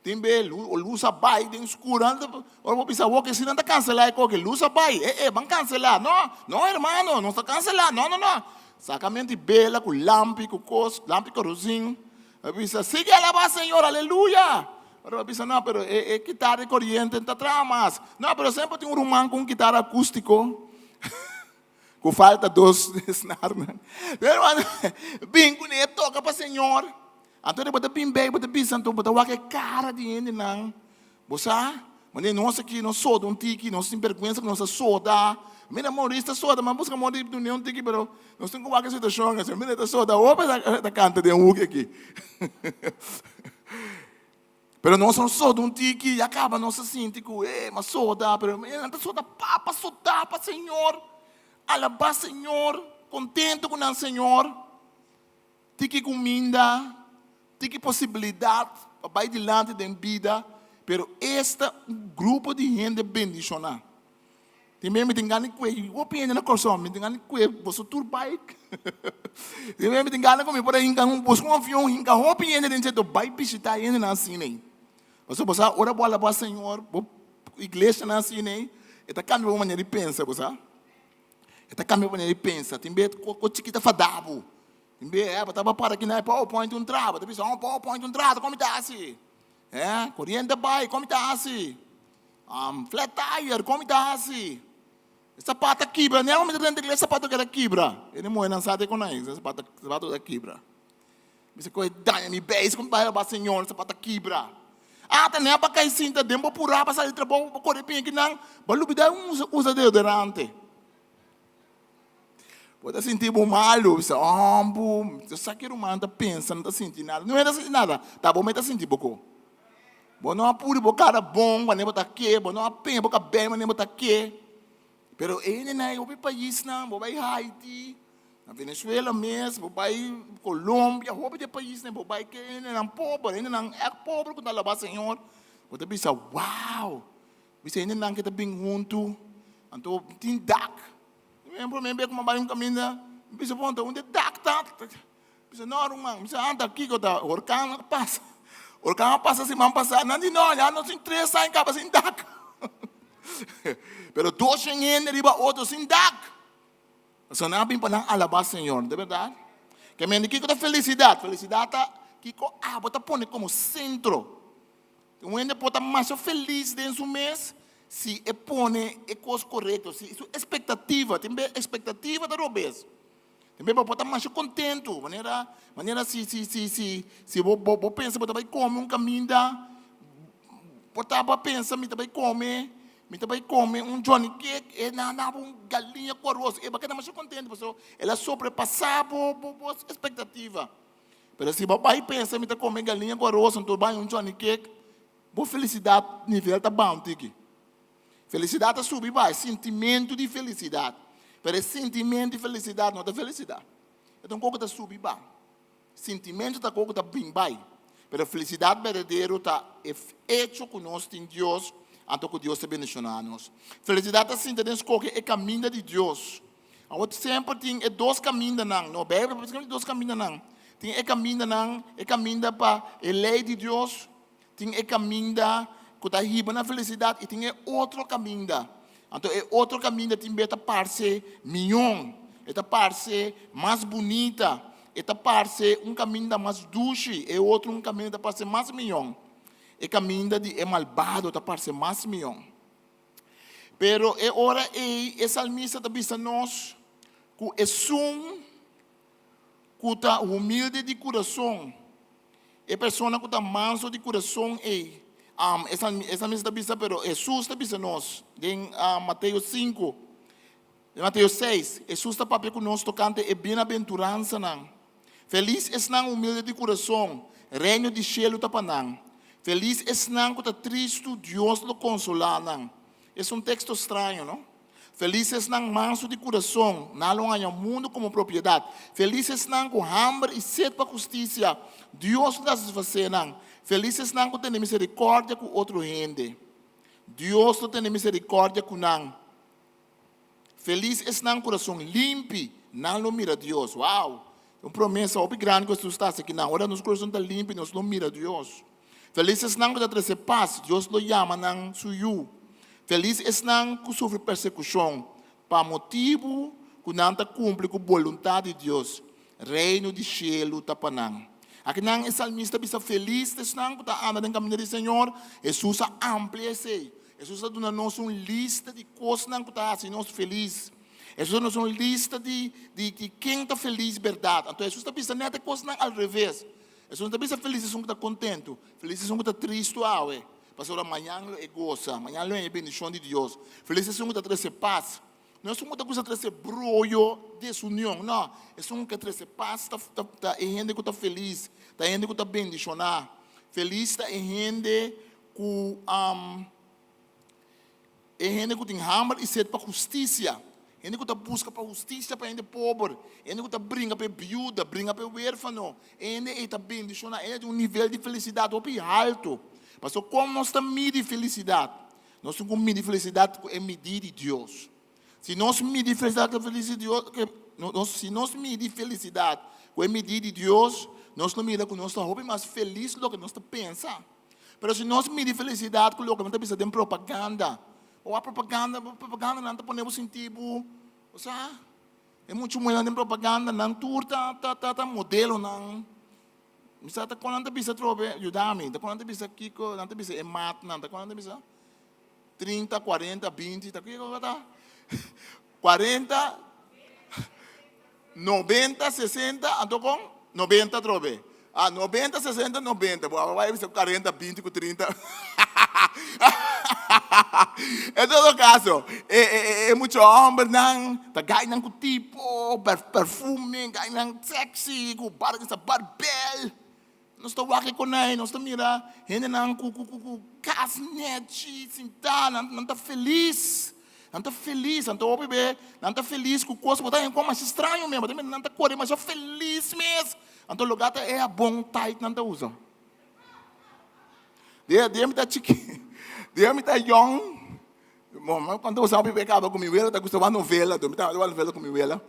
Tin be lus a bai den skur. Ora bo bisa awor ke si nan ta kanselá e koke, lus a bai. E e, ban kanselá. No, no hermano, nos ta kanselá. No, no, no. Saka menti bela ku lampi ku kos, lampi korosin. A bisa, Sigui alabá Señor, aleluya! Ora a bisa, No, pero e, e kitara di koriente no ta traha mas. No, pero semper tin un ruman ku un kitara akústiko ku falta dos snarnan. Pero hermano, bin kuné, toka pa Señor. Anto bo ta bin bei, bo ta bisa, anto bo ta wak e kara di hendenan. Bo sa, manera nos aki nos soda un tiki, nos tin bergwensa ku nos a soda. Mira Maurice ta soda, mi a buska Maurice dun'é un tiki, pero nos tin ku wak e situashon asina. Mira e ta soda, hopi e ta kanta den hoek aki. Pero nos no soda un tiki, ya kaba nos a sinti ku e, mi a soda, pero nan ta soda papa soda pa Señor, alabá Señor, kontento ku nan Señor. Tiki kuminda, tiki posibilidat pa bai dilanti den bida, pero esta un grupo di hende bendishoná. Tin bes mi tin gana di kue hopi hende na Kòrsou, mi tin gana di kue boso tur bai. Tin bes mi tin gana ku mi por a hinka un buska un avion hinka hopi hende den dje bai bishitá hendenan asina ei. Pasobra bo sa ora bo alabá Señor, bo iglesianan asina ei, e ta kambia bo manera di pensa, bo sa. E ta kambia bo manera di pensa. Tin bes kos chikit ta fada bo. Tin bes, eh, bo tabata para aki na e powerpoint un traha, bo ta bisa, oh, powerpoint un traha, kon mi ta hasi? Eh, koriente bai, kon mi ta hasi? Flat tire, kon mi ta hasi? E sapato a kibra, nea mi ta drenta iglesia sapato keda kibra. E di muhernan sa te kon ai, sapato sapato ta kibra. Mi bisa koe daña mi beis kon bai alabá Señor, sapato a kibra. Ah, ta nea pa kai sinta den bo purá pa sali trabou, bo kore bin akinan, bo a lubida usa deodorante. Bo ta sinti bo malu, bisa, oh, bu, sa ki ruman ta pensa, no ta sinti nada. No e ta sinti nada, ta bo me ta sinti boko. Bo no a puri bo kara bon wanneer bo ta ke, bo no a peña bo kabei wanneer bo ta ke. Pero e hendenan ei hopi paisnan, bo bai Haiti, na Venezuela mes, bo bai Colombia, hopi di e paisnan bo bai ke hendenan pober, hendenan ègt pober ku ta alabá Señor. Bo ta bisa, wow! Bisa hendenan ke ta bin huntu, anto tin dak. Mi promé bes ku mi a bai un kaminda, mi bisa bon, ta unda e dak ta? Mi bisa no ruman, mi bisa anta kiko ta horkan a pasa? Horkan a pasa siman pasá? Nan di no, ya nos tin tres aña kaba sin dak. Pero doshen hende riba otro sin dak. Pasobra nan a bin pa nan alabá Señor, no ta bèrdat? Ke mende kiko ta felisidat? Felisidat ta kiko abo ta pone komo sentro. Un hende por ta masha felis den su mes si e pone e kos korekto, si su espektativa, tin be espektativa ta robes. Tin be bo por ta masha kontentu, manera manera si si si si si bo bo bo pensa bo ta bai kome un kaminda, bo ta bo a pensa mi ta bai kome, mi ta bai kome un johnny cake, e nan dabo un galiña ku aros, e bo a keda masha kontentu pasobra el a sobrepasá bo bo bo espektativa. Pero si bo bai pensa mi ta come galiña cu aros anto bai un johnny cake, bo felicidad nivel ta baha un tiki. Felicidad ta subi bai, sintimento di felicidad. Pero e sintimento di felicidad no ta felicidad. E ta un cosa cu ta subi bai. Sintimento ta cosa cu ta bin bai. Pero felicidad berdadero ta e hecho cu nos tin Dios anto cu Dios ta bendiciona nos. Felicidad ta sinta den scoge e caminda di Dios. Awor semper tin e dos kamindanan, no, Beibel ta papia di dos kamindanan. Tin e kamindanan, e kaminda pa e lei di Dios, tin e kaminda ku ta hiba na felisidat i tin e otro kaminda. Anto e otro kaminda tin be ta parse mion, e ta parse mas bunita, e ta parse un kaminda mas dushi, e otro un kaminda ta parse mas mion. E kaminda di e malbado ta parse mas mion. Pero e ora ei e salmista ta bisa nos ku esun ku ta humilde di kurason, e persona ku ta manso di kurason ei, e salmista ta bisa, pero Hesus ta bisa nos den Mateo sinku, den Mateo seis, Hesus ta papia ku nos tokante e bienaventuransanan. Felis esnan humilde di kurason, reino di shelu ta pa nan. Felis esnan ku ta tristu, Dios lo konsolá nan. Es un teksto straño, no? Felis esnan mansu di kurason, nan lo haña mundu komo propiedat. Felis esnan ku hamber i set pa hustisia, Dios lo satisfasé nan. Felis esnan ku tene miserikòrdia ku otro hende, Dios lo tene miserikòrdia ku nan. Felis esnan kurason limpi, nan lo mira Dios. Wow! Un promesa hopi grandi ku Hesus ta hasi akinan. Ora nos kurason ta limpi, nos lo mira Dios. Felis esnan ku ta trese pas, Dios lo yama nan su yu. Felis esnan ku sufri persekushon pa motibu ku nan ta kumpli ku boluntat di Dios, Reino di shelu ta pa nan. Akinan e salmista bisa felis ta esnan ku ta anda den kaminda di Señor. Hesus a amplia esei. Hesus a duna nos un lista di kosnan ku ta hasi nos felis. Hesus a duna nos un lista di di di ken ta felis bèrdat. Anto Hesus ta bisa nèt e kosnan al reves. Hesus no ta bisa felis esun ku ta kontentu, felis esun ku ta tristu awe, pasobra mañan lo e gosa, mañan lo e haña e bendishon di Dios. Felis esun ku ta trese pas. No esun ku ta gusta trese broyo, desunion, no. Esun ku ke trese pas ta ta e hende ku ta felis, ta e hende ku ta bendishoná. Felis ta e hende ku e hende ku tin hamber i set pa hustisia, hende ku ta buska pa hustisia pa hende pober, hende ku ta bringa pa e biuda, bringa pa e wérfano. E hende ei ta bendishoná, e hende tin un nivel di felisidat hopi haltu. Pasobra kon nos ta midi felisidat? Nos tin ku midi felisidat ku e midí di Dios. Si nos midi felisidat ku si nos midi felisidat ku e midí di Dios, nos lo mira ku nos ta hopi mas felis loke nos ta pensa. Pero si nos midi felisidat ku loke nan ta bisa den propaganda, bo wak propaganda, propaganda nan ta pone bo sinti bo, osea, e mucha muhernan den propaganda nan tur ta ta ta modelonan. Mi sa ta kon nan ta bisa atrobe, yuda mi, ta kon nan ta bisa kiko, nan ta bisa e matnan, ta kon nan ta bisa? Trinta, kuarenta, binti, ta kiko ku ta? Kuarenta, nobenta, sesenta, anto kon? Nobenta atrobe. Ah, nobenta, sesenta, nobenta. Bo a bai bisa kuarenta, binti ku trinta. En todo kaso, e e e e mucha hòmbernan ta gainan ku tipo, perfume, gainan sexy, ku bar sa barbel. Nos ta wak e konai, nos ta mira hendenan ku ku ku kas nechi, sintá, nan nan ta felis. Nan ta felis, nan ta hopi be, nan ta felis ku kos ku bo ta haña masha straño mes, bo ta mira nan ta kore masha felis mes. Anto lugá ta e habon tight nan ta usa. Dia dia mi ta chiki, dia mi ta yòn. Bon, cuando bo sabi pecado cu mi wela ta gusta wak novela, mi ta wak novela cu mi wela.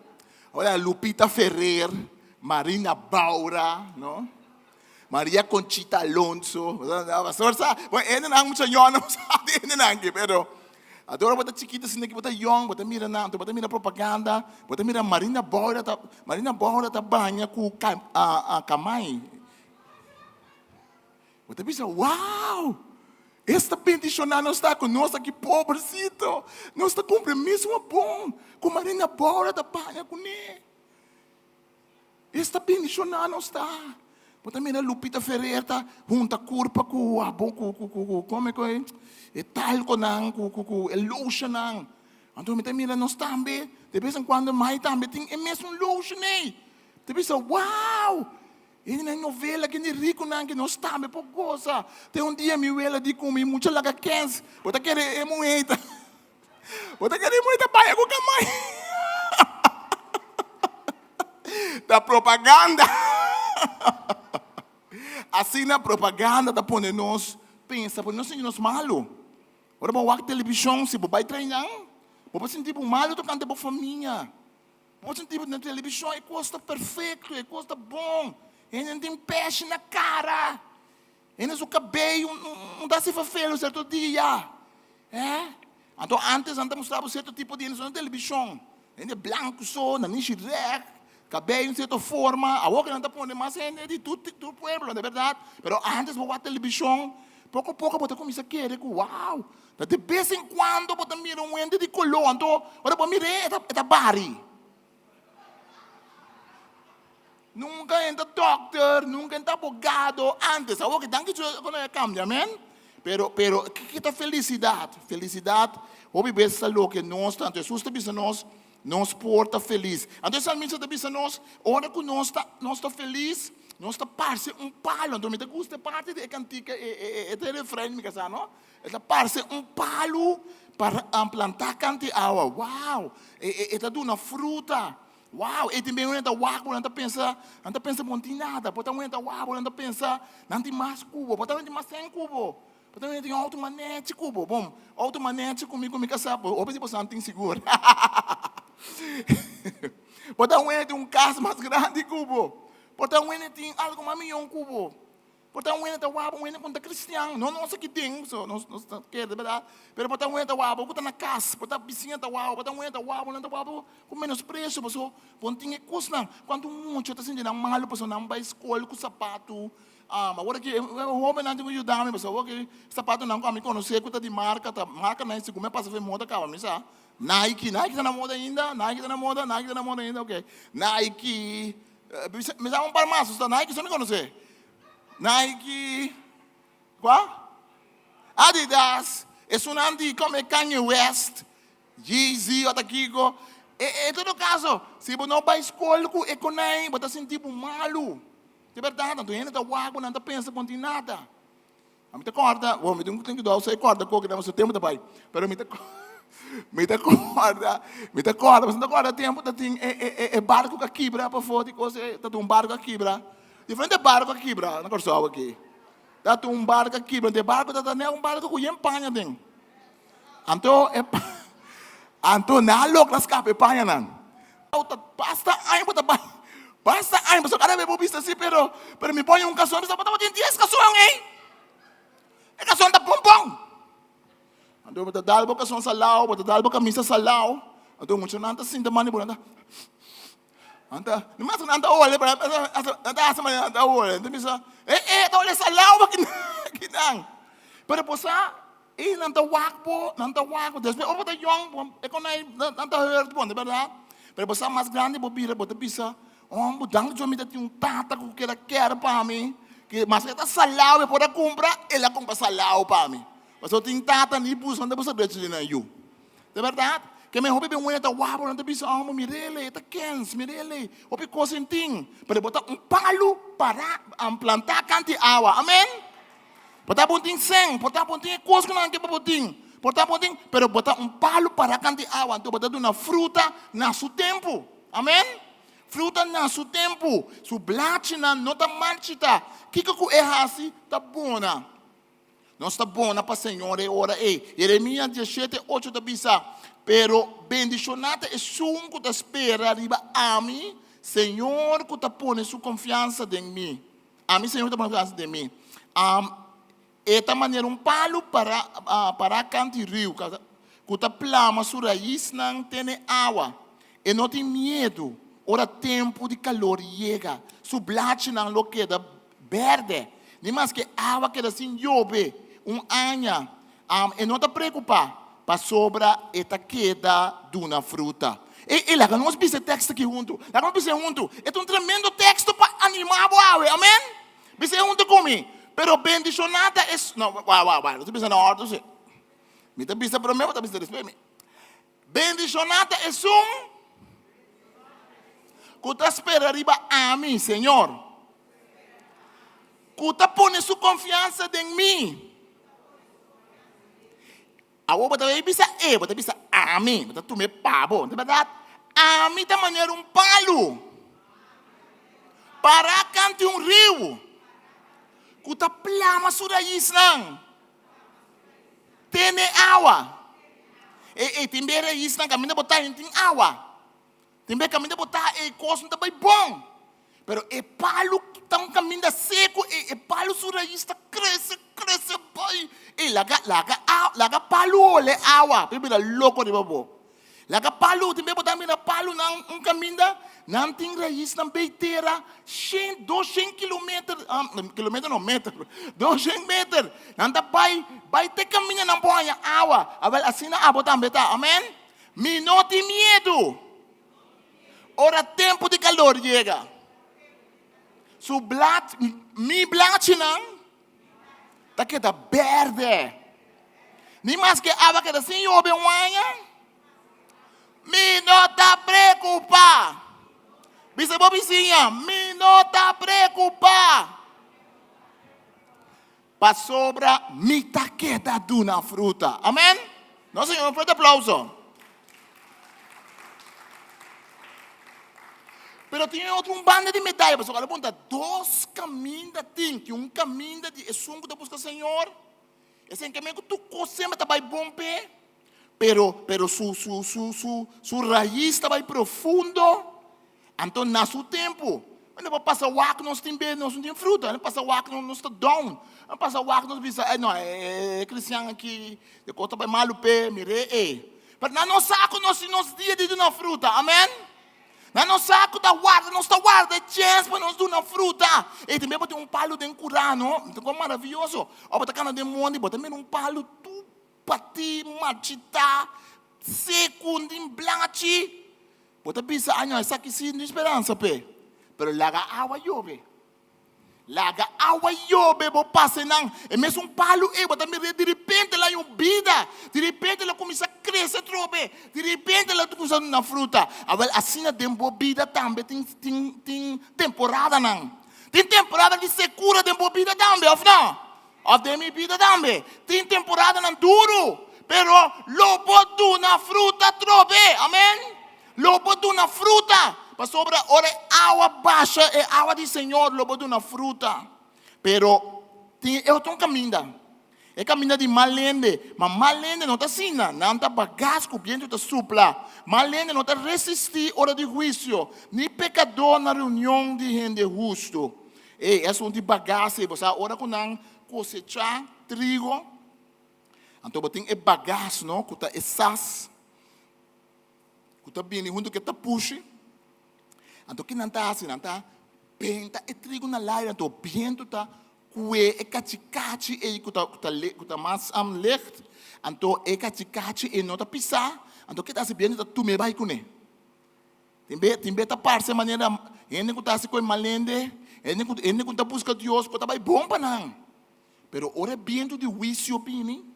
Ora Lupita Ferrer, Marina Baura, no? Maria Conchita Alonso, pastor sa, bon, hendenan mucha yòn no sa di hendenan aki, pero ora bo ta chikito asina ki bo ta yòn, bo ta mira nan, bo ta mira propaganda, bo ta mira Marina Baura ta, Marina Baura ta baña ku kamai. Bo ta bisa, Wow! Esta bendishoná nos ta ku nos aki pobresito! Nos ta kumpli mesmo bon ku Marina Bora ta baña kuné. Esta bendishoná nos ta! Bo ta mira Lupita Ferrer ta hunta kurpa ku habon ku ku ku ku kome ku e talkonan ku ku ku e lotionnan. Anto mi ta mira nos tambe de bes en kuando mai tambe tin e mesun lotion ei. Ta bisa, Wow! E na novela kende rikunan ke nos tambe por gosa. Te un dia mi wela di ku mi mucha laga kens. Bo ta kere e muhé ta Bo ta kere e muhé ta baya ku kamay. Ta propaganda. Asina propaganda ta pone nos pensa, pone nos sinti nos malu. Ora bo wak televishon, si bo bai trainan, bo por sinti bo malu tokante bo famia. Bo sinti bo na televishon e kos ta perfekto, e kos ta bon. Hende no tin peshi na kara. Hende su kabei no ta hasi fafelo serto dia. Eh? Anto antes nan ta mustra bo serto tipo di hende so na televishon. Hende blanku so, nanishi rèk, kabei un serto forma. Awor ke nan ta pone mas hende di tur tur pueblo, no bèrdat? Pero antes bo wak televishon, poko poko bo ta kuminsá kere ku wow, Ta de bes en cuando bo ta mira un hende di color, anto ora bo mir'é e ta e ta bari. Nunca e ta dokter, nunca e ta abogado, antes, awor ke danki Dios cu a cambia, amen. Pero, pero, kiko ta felicidad? Felicidad hopi bes ta loke nos ta, anto Jesus ta bisa nos, Nos por ta felis. Anto e salmista ta bisa nos, ora ku nos ta, nos ta felis, nos ta parse un palo. Anto mi ta gusta e parti di e kantika, e, e, e, e refrein mi kasá, no? E ta parse un palu para plantá kanti awa. Wow! E, e, e ta duna fruta. Wow! E tin ben un ta wak bo, nan ta pensa, nan ta pensa bo no tin nada. Por ta un ta wak bo, nan ta pensa nan tin mas ku bo. Por ta nan tin mas sèn ku bo. Bo ta mira tin auto manechi ku bo. Bon, auto manechi ku mi ku mi kasá, bo hopi di bosan tin sigur. Bo ta wende tin un kas mas grandi ku bo. Bo ta wende tin algu mas miyon ku bo. Bo ta wende ta wak bo wende ku ta kristian. No nos aki den, so nos nos ta kere berdat. Pero bo ta wende ta wak bo ku ta na kas, bo ta bisiña ta wak bo, bo ta wende ta wak bo, nan ta wak bo ku menospresio paso bo no tin e kosnan. Kuantu mucha ta sinti nan malu paso nan bai skol ku sapatu Awor aki e hobennan tin ku yuda mi pasobra awor aki sapatonan ku ami konosé ku ta di marka ta markanan segun mi a pasa for e moda kaba mi sa Nike, Nike ta na moda ainda? Nike ta na moda? Nike ta na moda ainda? Ok Nike mi sa un par mas ta Nike so mi konosé Nike kua? Adidas esunnan di kome Kanye West Yeezy ota kiko e todo kaso si bo no bai skol ku e konai bo ta sinti bo malu. Di bèrdat, anto hende ta wak bo, nan ta pensa ku no tin nada. Mi ta kòrda, bo, mi tin ku dòu sa e kòrda koke nan pasobra tempu ta bai. Pero mi ta mi ta kòrda, mi ta kòrda, pasobra mi ta kòrda tempu ta tin e e e barku ku a kibra pafó di kos e ta tin un barku a kibra. Diferente barku a kibra na Kòrsou aki. Ta tin un barku a kibra, anto e barku ta ta un barku ku yen paña aden. Anto e anto nan a logra skapa e pañanan. Ta basta aña bo ta bai, basta aña pasobra kada bes bo bisa si pero pero mi pone un kason mi bisa bo tabatin dies kason ei. E kason ta bon bon. Anto bo ta dal bo kason salao, bo ta dal bo kamisa salao. Anto muchanan ta sinta manda bo nan ta nan ta no mas nan ta hole pero nan ta hasi manera nan ta hole. Nan ta bisa e e ta hole salao akinan. Pero bo sa I nan ta wak bo, nan ta wak bo. Despues ora bo ta yong, bo e kon ei nan ta hurt bo, no bèrdat? Pero bo sa mas grandi bo bira, bo ta bisa, Oh, bo danki Dios mi ta tin un tata ku keda kèr pa mi, ke maske e ta salao e por a kumpra, el a kumpra salao pa mi. Pasobra tin tata ni busa, nan ta busa drechi di nan yu. Ta bèrdat? Ke men hopi ben wea ta wak bo, nan ta bisa, Oh, bo mir'el ei, e ta kens, mir'el ei, hopi kos en tin. Pero bo ta un palu pará, plantá kanti awa. Amen? Por ta bo tin sèn, por ta bo tin e kos ku nan ke pa bo tin, por ta bo tin, pero bo ta un palu pará kanti awa, anto bo ta duna fruta na su tempu. Amen? Fruta na su tempu. Su blachinan no ta marchitá. Kiko ku e hasi ta bona. Nos ta bona pa Señor e ora ei. Jeremias 17, 8 ta bisa, Pero bendishoná ta esun ku ta spera riba ami, Señor ku ta pone su konfiansa den mi. Ami, Señor, ku ta pone konfiansa den mi. Am, e ta manera un palu pará, pará kant di riu, ku ta plama su raisnan tene awa. E no tin miedu ora tempu di kalor yega. Su blachinan lo keda bèrdè. Ni maske awa keda sin yobe un aña, e no ta preokupá, pasobra e ta keda duna fruta. Ey, ey, laga nos bisa e teksto aki huntu. Laga nos bisa e huntu. E ta un tremendo teksto pa animá bo awe. Amen? Bisa e huntu ku mi. Pero bendishoná ta es. No, wak, wak, wak. Nos ta bisa na òrdu si. Mi ta bisa promé, bo ta bisa despues mi. Bendishoná ta esun ku ta spera riba ami, Señor, ku ta pone su konfiansa den mi. Awor bo ta bai bisa e, bo ta bisa ami, bo ta tuma e pa bo, no ta bèrdat? Ami ta manera un palu pará kantu un riu ku ta plama su raisnan. Tene awa. E, e, tin be raisnan kaminda bo ta, tin awa. Tin be kaminda bo ta, e kos no ta bai bon. Pero e palu ta un kaminda seku, e, e palu su rais ta krese, krese bai. E laga, laga, laga palu hole awa, pa e bira loko riba bo. Laga palu, tin be bo ta mira palunan un kaminda, nan tin raisnan bei tera shen, doshen kilometer, kilometer no, meter, doshen meter. Nan ta bai, bai te kaminda nan por haña awa. Awel, asina abo tambe ta, amen. Mi no tin miedu ora tempu di kalor yega. Su blat, mi blachinan ta keda berde. Ni maske awa keda sin yobe un aña, mi no ta preocupa. Bisa bo bisiña, mi no ta preocupa. Pasobra mi ta keda duna fruta. Amen. No, Señor, un fuerte aplauso. Pero tin otro un banda di medaya, pasobra lo punta dos caminda tin, tin un caminda di esun cu ta busca Señor, esen caminda cu tur cos semper ta bay bon p'e, pero pero su su su su su raiz ta bay profundo, anto na su tempo, no por pasa wak nos tin be nos no tin fruta, no pasa wak nos ta down, no pasa wak nos bisa ey no e cristian aki e cos ta bay malo p'e, mire ey, pero nan no sa cu nos tin nos dia di duna fruta, amen. Nan no sa ku ta warda, nos ta warda e chèns pa nos duna fruta. Ei tambe bo tin un palu den kurá, no? Ta kon maravioso. Ora bo ta kana den mondi, bo ta mira un palu tur patí, marchitá, seku, den blachi. Bo ta bisa, Ai no, esaki sí no tin speransa p'e. Pero laga awa yobe. Laga awa yobe bo pasa einan. E mesun palu ei bo ta mir'é diripente el a haña un bida, diripente el a kuminsá krese atrobe, diripente el a kuminsá duna fruta. Awel, asina den bo bida tambe tin tin tin temporadanan. Tin temporada di sekura den bo bida tambe, òf no? Òf den mi bida tambe. Tin temporadanan duru, pero lo bo duna fruta atrobe. Amen. Lo bo duna fruta, pasobra ora e awa basha, e awa di Señor, lo bo duna fruta. Pero tin e otro kaminda, e kaminda di mal hende. Ma mal hende no ta asina, nan ta bagas ku bientu ta supla. Mal hende no ta resistí ora di huisio, ni pekadó na reunion di hende hustu. Ey, e asuntu di bagas ei, bo sa ora ku nan kosechá trigo, anto bo tin e bagas, no, ku ta e sas. Ku ta bini huntu ku e tapushi. Anto ki nan ta hasi? Nan ta benta e trigo na laira, anto bientu ta kue e kachikachi ei ku ta ku ta ku ta mas licht, anto e kachikachi ei no ta pisá, anto ke ta hasi? Bientu ta tum'é bai kuné. Tin be tin be ta parse manera hende ku ta hasi ku e mal hende, hende ku hende ku ta buska Dios ku ta bai bon pa nan. Pero ora e bientu di huisio bini,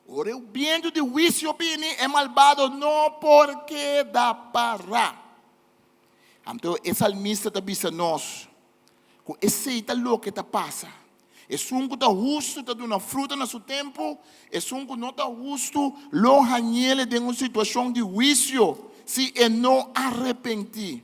Ora e bientu di huisio bini, e malbado no por keda pará. Anto e salmista ta bisa nos ku esei ta loke ta pasa. Esun ku ta hustu ta duna fruta na su tempu, esun ku no ta hustu lo hañ'el den un situashon di huisio si e no arepentí.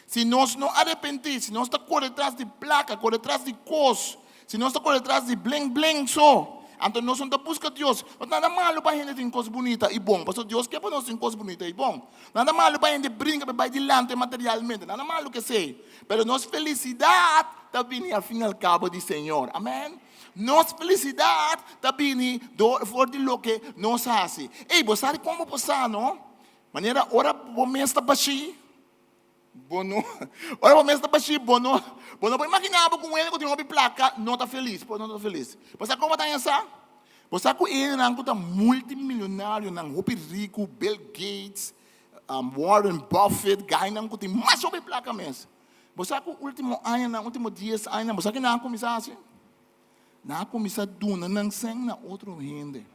Si nos no arepentí, si nos ta kore tras di plaka, kore tras di kos, si nos ta kore tras di blen blen so, Anto nos no ta buska Dios. No ta nada malu pa hende tin kos bunita i bon, pasobra Dios ke pa nos tin kos bunita i bon. Nada malu pa hende brinka pa bai dilanti materialmente, nada malu ku esei. Pero nos felisidat ta bini al fin i al kabo di Señor. Amen. Nos felisidat ta bini dor for di loke nos hasi. Ey, bo sa di kon bo por sa, no? Manera ora bo mes ta bashí. Bo no, ora bo mes ta bashí, bo no, bo no por imaginá bo ku un hende ku tin hopi plaka no ta felis, por no ta felis. Bo sa kon bo ta haña sa? Bo sa ku e hendenan ku ta multimilionarionan, hopi riku, Bill Gates, Warren Buffett, gainan ku tin mas hopi plaka mes. Bo sa ku último añanan, último dies añanan, bo sa ke nan a kuminsá hasi? Nan a kuminsá duna nan sèn na otro hende.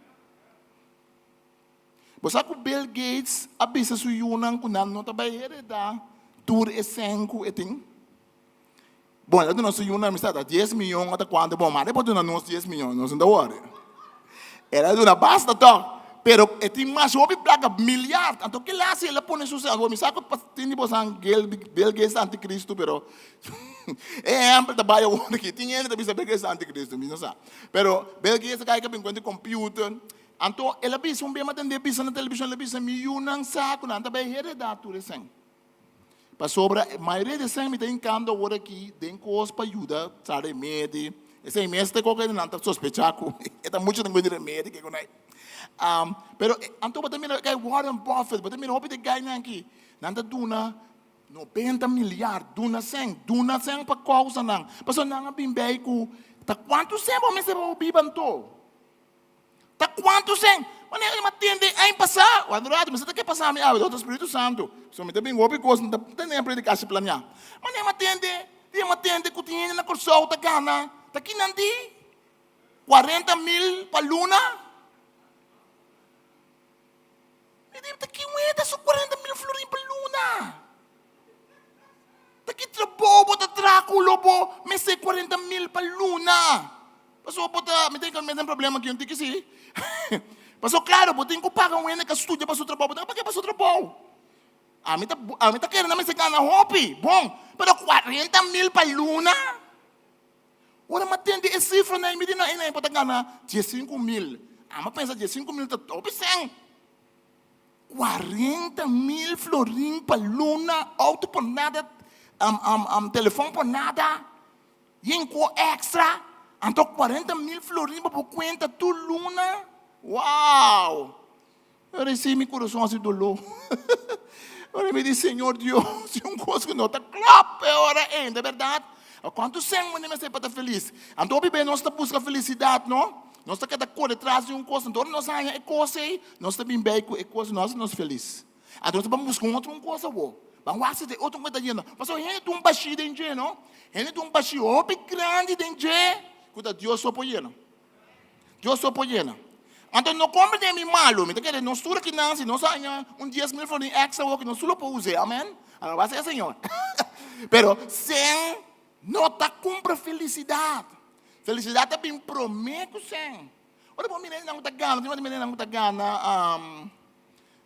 Bo sa ku Bill Gates a bisa su yunan ku nan no ta bai heredá tur e sèn ku e tin? Bon, el a duna su yunan mi sa ta dies miyon ota kuantu, bon, mari por duna nos dies miyon, nos no ta wòri. El a duna basta tòg, pero e tin mas hopi plaka, milyard. Anto kila si el a pone su sèn? Bon, mi sa ku tin di bosan Bill Gates ta antikristu, pero e ehèmpel ta bai awor aki. Tin hende ta bisa Bill Gates ta antikristu, mi no sa. Pero Bill Gates a kai ku a bin kuenta di computer. Anto el a bisa un bia, mi a tende bisa na televishon, el a bisa, Mi yunan sa ku nan ta bai heredá tur e sèn. Pasobra mayoria di e sèn mi ta hinkando awor aki den kos pa yuda sa remedi. Esei mes ta koke nan ta sospechá ku e ta muchu den di remedi ke ku nan. Pero anto bo ta mira kai Warren Buffett, bo ta mira hopi di e gainan aki, nan ta duna 90 milyar, duna sèn, duna sèn pa kousanan. Pasobra nan a bin bei ku ta kuantu sèn bo mester pa bo biba anto? Ta kuantu sen? Manera mi a tende aña pasá, wak un ratu, mi sa ta ke pasá mi awe, dor Spiritu Santu. So mi ta bin hopi kos, mi ta tende prediká si planeá. Manera mi a tende, dia mi a tende ku tin hende na Kòrsou ta gana, ta kinan di? 40,000 pa luna? Mi di, ta ki weta su 40,000 florin pa luna? Ta ki trabou bo ta traha ku lo bo mester 40,000 pa luna? Pasobra bo ta, mi tin mi tin problema aki un tiki si. Pasobra klaro bo tin ku paga un hende ku a studia pa su trabou, bo tin ku paga pa su trabou. Ami ta ami ta kere nan mester gana hopi, bon, pero 40,000 pa luna? Ora mi a tende e sifranan mi di nan, ei bo ta gana 15,000. Ami a pensa 15,000 ta hopi sèn. 40,000 florin pa luna, auto por nada, telefon por nada, yen ku extra, anto 40,000 florin pa bo kuenta tur luna. Wow! Ora si mi kurason hasi doló. Ora mi di, Señor Dios, si un kos ku no ta klòp e ora ei, ta bèrdat? Kuantu sèn bo mester pa ta felis? Anto hopi bes nos ta buska felisidat, no? Nos ta keda kore tras di un kos, anto ora nos haña e kos ei, nos ta bin bei ku e kos no hasi nos felis. Anto nos ta ban buska un otro un kos awor. Ban wak si ta e otro un kos ta yendo. Pasobra hende tin un bashí den dje, no? Hende tin un bashí hopi grandi den dje ku ta Dios so por yena. Dios so por yena. Anto no comprende mi malo. Mi ta kere nos tur akinan si nos haña un 10,000 florin extra awor nos tur lo por us'é. Amen. Alabá sea Señor. Pero sen no ta cumpra felicidad. Felicidad ta bin prome cu sen. Ora bo mira hendenan cu ta gana, tin mira hendenan cu ta gana,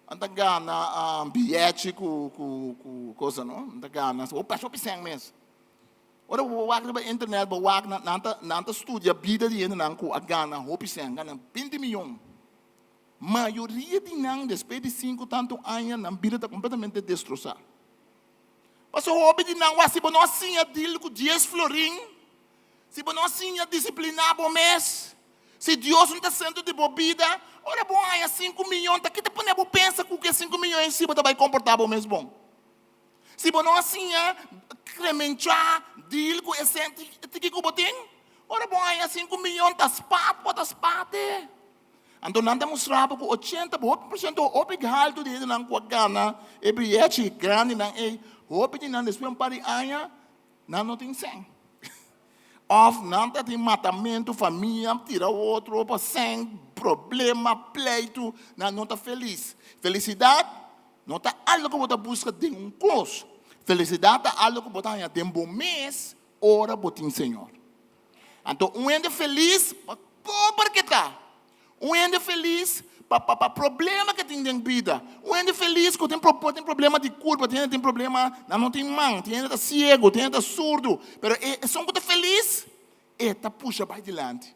nan ta gana biyechi cu cu cu cosa no. Nan ta gana, bo pasa hopi sen mes. Ora bo wak riba internet bo wak nan nan ta nan ta studia bida di hendenan ku a gana hopi sèn, gana binti miyon. Mayoria di nan despues di sinku tantu aña nan bida ta kompletamente destrosá. Pasobra hopi di nan wak si bo no a siña deal ku dies florin, si bo no a siña disipliná bo mes, si Dios no ta sentro di bo bida, ora bo haña sinku miyon ta kita pone bo pensa ku e sinku miyon ei si bo ta bai komportá bo mes bon. Si bo no a siña kremenchá, deal ku e sèn tiki ku bo tin, ora bo haña sinku miyon ta spat bo ta spate. Anto nan ta mustra bo ku 80, hopi por siento hopi haltu di hendenan ku a gana e biyechi grandinan ei, hopi di nan despues un par di aña nan no tin sèn. Òf nan ta tin matamentu, famia tira otro pa sèn, problema, pleitu, nan no ta felis. Felisidat No ta algo ku bo ta buska den un kos. Felisidat ta algo ku bo ta haña den bo mes ora bo tin Señor. Anto un hende felis pa pober ke ta, un hende felis pa pa pa problema ke tin den bida, un hende felis ku tin por tin problema di kurpa, tin hende tin problema nan no tin man, tin hende ta siego, tin hende ta surdu, pero e esun ku ta felis e ta pusha bai dilanti.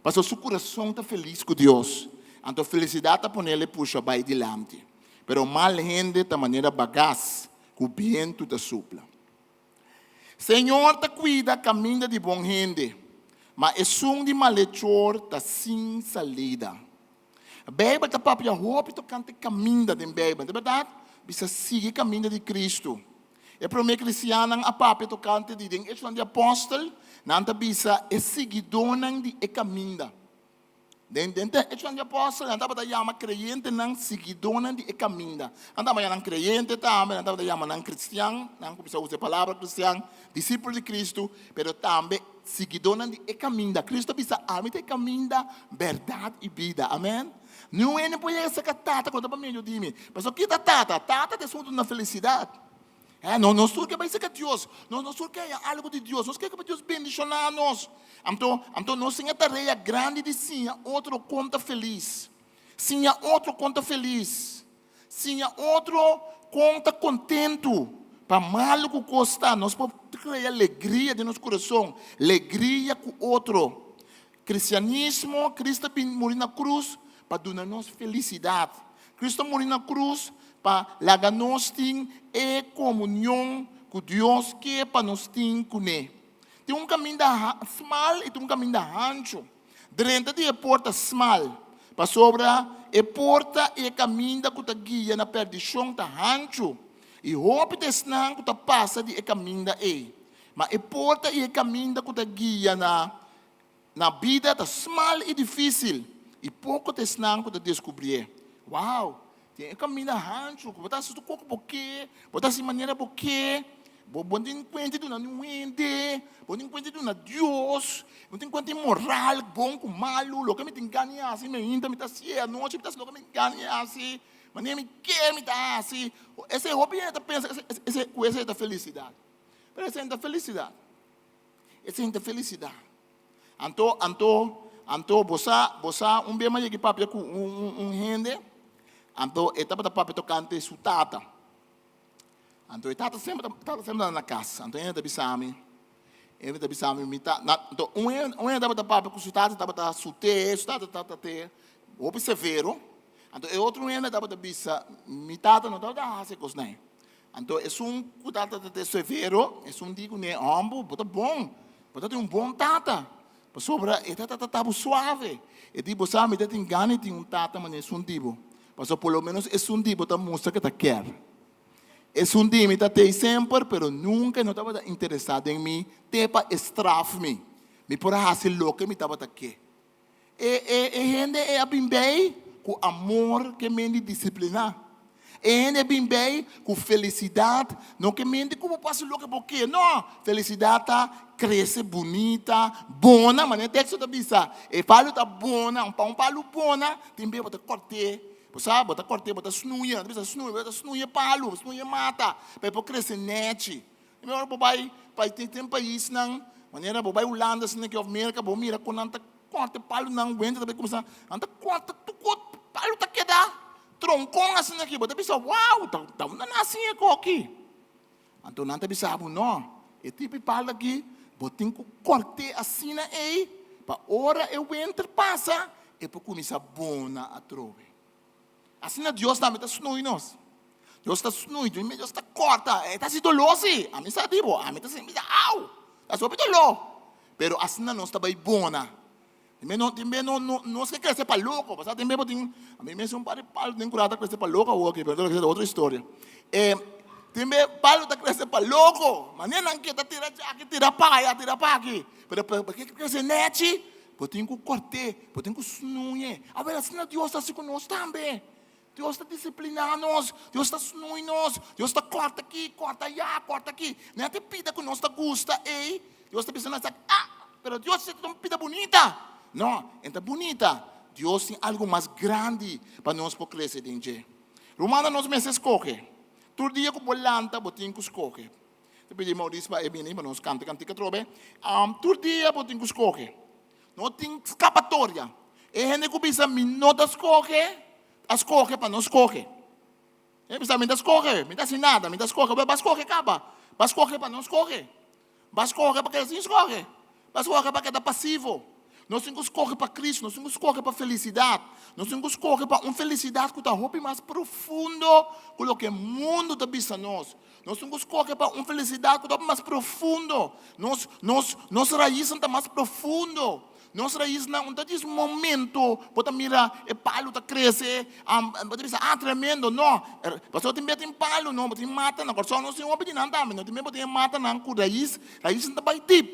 Pasobra su kurason ta felis ku Dios, anto felisidat ta ponele pusha bai dilanti. Pero mal hende ta manera bagas ku bientu ta supla. Señor ta kuida kaminda di bon hende, ma esun di malechor ta sin salida. Beibel ta papia hopi tokante kaminda den Beibel, ta bèrdat? Bisa sigui kaminda di Kristu. E promé kristiannan a papia tokante di den Echonan di Apòstel, nan ta bisa e siguidónan di e kaminda. Den den te Echonan di Apòstel nan tabata yama kreyentenan siguidónan di e kaminda. Nan tabata yama nan kreyente tambe, nan tabata yama nan kristian, nan kuminsá usa e palabra kristian, disipel di Kristu, pero tambe siguidónan di e kaminda. Kristu a bisa, Ami ta e kaminda, bèrdat i bida. Amèn. Niun hende por yega serka Tata ku no ta pa medio di mi. Pasobra ki ta Tata? Tata ta esun ku ta duna felisidat. Eh, no, nos tur ke bai serka Dios. Nos, nos tur ke haña algu di Dios. Nos ke pa Dios bendishoná nos. Anto, anto nos tin e tarea grandi di siña otro kon ta felis. Siña otro kon ta felis. Siña otro kon ta kontentu. Pa malu ku kos ta, nos por krea legria den nos kurason. Legria ku otro. Kristianismo, Kristu a bin muri na krus pa duna nos felisidat. Kristu a muri na krus pa laga nos tin e komunion ku Dios ke pa nos tin kuné. Tin un kaminda smal i tin un kaminda hanchu. Drenta di e porta smal, pasobra e porta i e kaminda ku ta guia na perdishon ta hanchu, i hopi ta esnan ku ta pasa di e kaminda ei. Ma e porta i e kaminda ku ta guia na na bida ta smal i difísil, i poko ta esnan ku ta deskubrié. Wow! Tin e kaminda hanchu ku bo ta hasi tur kos ku bo ke, bo ta hasi manera bo ke, bo bo no tin kuenta di duna niun hende, bo no tin kuenta di duna Dios, bo no tin kuenta di moral, bon ku malu, loke mi tin gana di hasi mainta mi ta hasié, anochi mi ta hasi loke mi tin gana di hasi, manera mi ke mi ta hasi. Esei hopi hende ta pensa ku esei ta felisidat. Pero esei no ta felisidat. Esei no ta felisidat. Anto, anto, anto bo sa, bo sa un bes mi a yega papia ku un, un, un hende, anto e tabata papia tokante su tata. Anto e tata semper ta, tata semper ta na kas. Anto hende ta bisa mi, hende ta bisa mi, mi ta, na, anto un hende, un hende tabata papia ku su tata tabata sut'é, su tata tabata te hopi severo. Anto e otro hende tabata bisa, mi tata no tabata hasi e kosnan. Anto esun ku tata ta te severo, esun di kuné, Hòmber, bo ta bon, bo ta tin un bon tata, pasobra e ta tata bo suave. E di, Bo sa, mi ta tin gana di tin un tata manera esun di bo, pasobra por lo ménos esun di bo ta mustra ku e ta kèr. Esun di mi ta tei semper, pero nunka e no tabata interesá den mi te pa e straf mi. Mi por a hasi loke mi tabata ke. E, e, e hende e a bin bij ku amor ke men di disipliná. E hende a bin bij ku felisidat, no ke men di ku bo por hasi loke bo ke, no. Felisidat ta krese bunita, bona, manera e teksto ta bisa. E palu ta bona, pa un palu bona tin bes bo ta kòrt'é, bo sa, bo ta kòrt'é, bo ta snuya, nan ta bisa snuya, bo ta snuya e palu, snuya e mata, pa e por krese nèchi. E mehor bo bai pa tin paisnan manera bo bai Hulanda asina aki of Merka bo mira kon nan ta korta e palunan wenter ta bai kuminsá nan ta korta tur kos palu ta keda tronkon asina aki bo ta bisa wow ta ta unda nan a siña e kos aki anto nan ta bisa bo no e tipo di palu aki bo tin ku kort'é asina ei pa ora e wenter pasa e por kuminsá bona atrobe. Asina Dios tambe ta snui nos. Dios ta snui, Dios ta corta, e ta hasi doló si. Ami sa di bo, ami ta sinti au, ta hasi hopi doló. Pero asina nos ta bai bona. Tin be no, tin be no, no, nos ke krese pa loko. Pasá tin be bo tin, ami mes un par di palu den kura ta krese pa loko awor aki, pero esei ta otro historia. E, tin be palu ta krese pa loko. Manera nan ke ta tira djaki, tira paya, tira paki. Pero pa ke krese nechi? Bo tin ku kort'é, bo tin ku snui'é. Awor asina Dios ta hasi ku nos tambe. Dios ta disipliná nos, Dios ta snui nos, Dios ta kòrta aki, kòrta ayá, kòrta aki. No e ta e pida ku nos ta gusta ei. Dios ta bisa nos, ah, pero Dios esei ta un pida bunita. No, e ta bunita. Dios tin algu mas grandi pa nos por krese den dje. Rumannan, nos mester skohe. Tur dia ku bo lanta, bo tin ku skohe. Ta pidi Maurice pa e bini pa nos kanta kantika atrobe. Tur dia bo tin ku skohe. No tin skapatoria. E hende ku bisa mi no ta skohe, a skohe pa no skohe. E bisa mi ta skohe, mi ta hasi nada, mi ta skohe. Bo a skohe kaba. Bo a skohe pa no skohe. Bo a skohe pa keda sin skohe. Bo a skohe pa keda pasivo. Nos tin ku skohe pa Kristu, nos tin ku skohe pa felisidat. Nos tin ku skohe pa un felisidat ku ta hopi mas profundo ku loke mundu ta bisa nos. Nos tin ku skohe pa un felisidat ku ta hopi mas profundo. Nos, nos, nos raisnan ta mas profundo. Nos raisnan no ta djis momento bo ta mira e palu ta krese, bo ta bisa, ah, tremendo. No, pasobra tin bia tin palu no, bo tin mata na Kòrsou nos tin hopi di nan tambe, no tin bia bo tin e matanan ku rais, raisnan ta bai dip.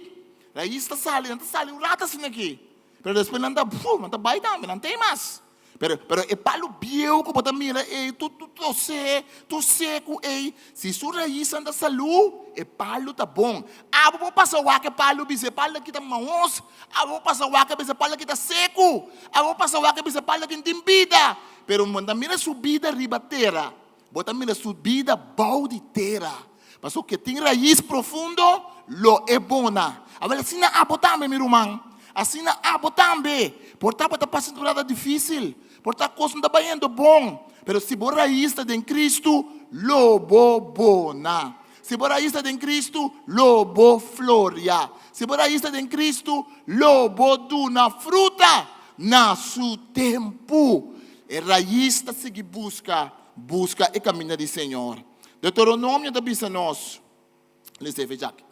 Rais ta sali, nan ta sali un rato asina aki. Pero despues nan ta, fu, nan ta bai tambe, nan t'ei mas. Pero, pero e palu bieu ku bo ta mira ei, tur tur trosé, tur seku ei, si su raisnan ta salú, e palu ta bon. Abo por pasa wak e palu bisa e palu aki ta mahos, abo por pasa wak e bisa e palu aki ta seku, abo por pasa wak e bisa e palu aki no tin bida. Pero bo ta mira su bida riba tera, Bo ta mira su bida bou di tera. Pasobra ke tin rais profundo, lo e bona. Awel asina abo tambe, mi ruman. Asina abo tambe. Por ta bo ta pasa temporada difisil. Por ta kos no ta bayendo bon. Pero si bo rais ta den Kristu, lo bo bona. Si bo rais ta den Kristu, lo bo floria. Si bo rais ta den Kristu, lo bo duna fruta na su tempu. E rais ta sigui buska, buska e kaminda di Señor. Deuteronomio ta bisa nos, lesa e fecha aki,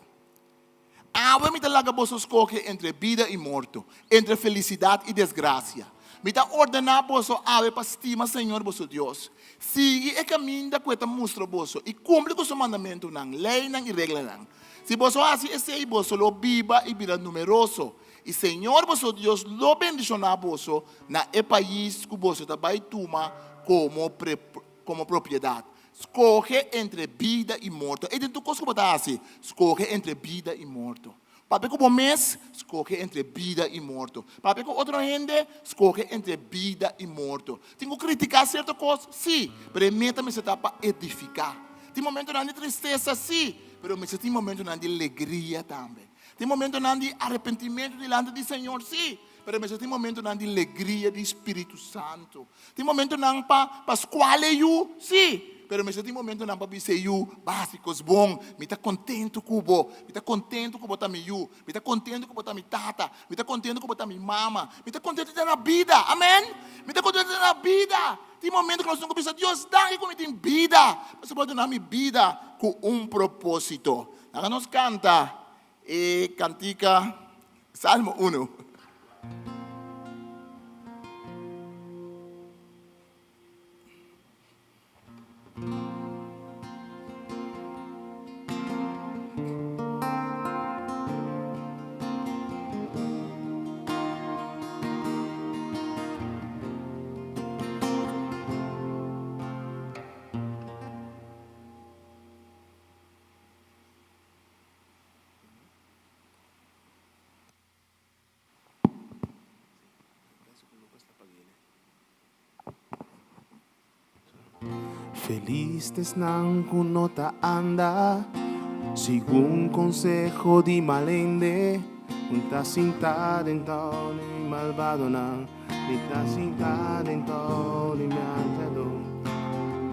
Awe mi ta laga boso skohe entre bida i morto, entre felisidat i desgrasia. Mi ta ordená boso awe pa stima Señor boso Dios, sigui e kaminda ku e ta mustra boso i kumpli ku su mandamentunan, leinan i reglanan. Si boso hasi esei, boso lo biba i bira numeroso, I Señor boso Dios lo bendishoná boso na e pais ku boso ta bai tuma komo komo propiedat. Skohe entre bida i morto. Ei den tur kos ku bo ta hasi, skohe entre bida i morto. Papia ku bo mes, skohe entre bida i morto. Papia ku otro hende, skohe entre bida i morto. Tin ku kritiká sierto kos? Sí, pero e meta mester ta pa edifiká. Tin momentonan di tristesa? Sí, pero mester tin momentonan di legria tambe. Tin momentonan di arepentimentu dilanti di Señor, sí, pero mester tin momentonan di legria di Spiritu Santu. Tin momentonan pa pa skual e yu, sí, pero mester tin momentonan pa bisa e yu, Basi kos bon, mi ta kontentu ku bo, mi ta kontentu ku bo ta mi yu, mi ta kontentu ku bo ta mi tata, mi ta kontentu ku bo ta mi mama, mi ta kontentu di ta na bida. Amen! Mi ta kontentu di ta na bida. Tin momento ku nos tin ku bisa, Dios, danki ku mi tin bida, pasobra bo a duna mi bida ku un propósito. Laga nos kanta e kantika Salmo uno. Felis t'esnan ku no ta anda segun konseho di mal hende, ku ta sinta den tou di malbadonan, ni ta sinta den tou di mianchadó.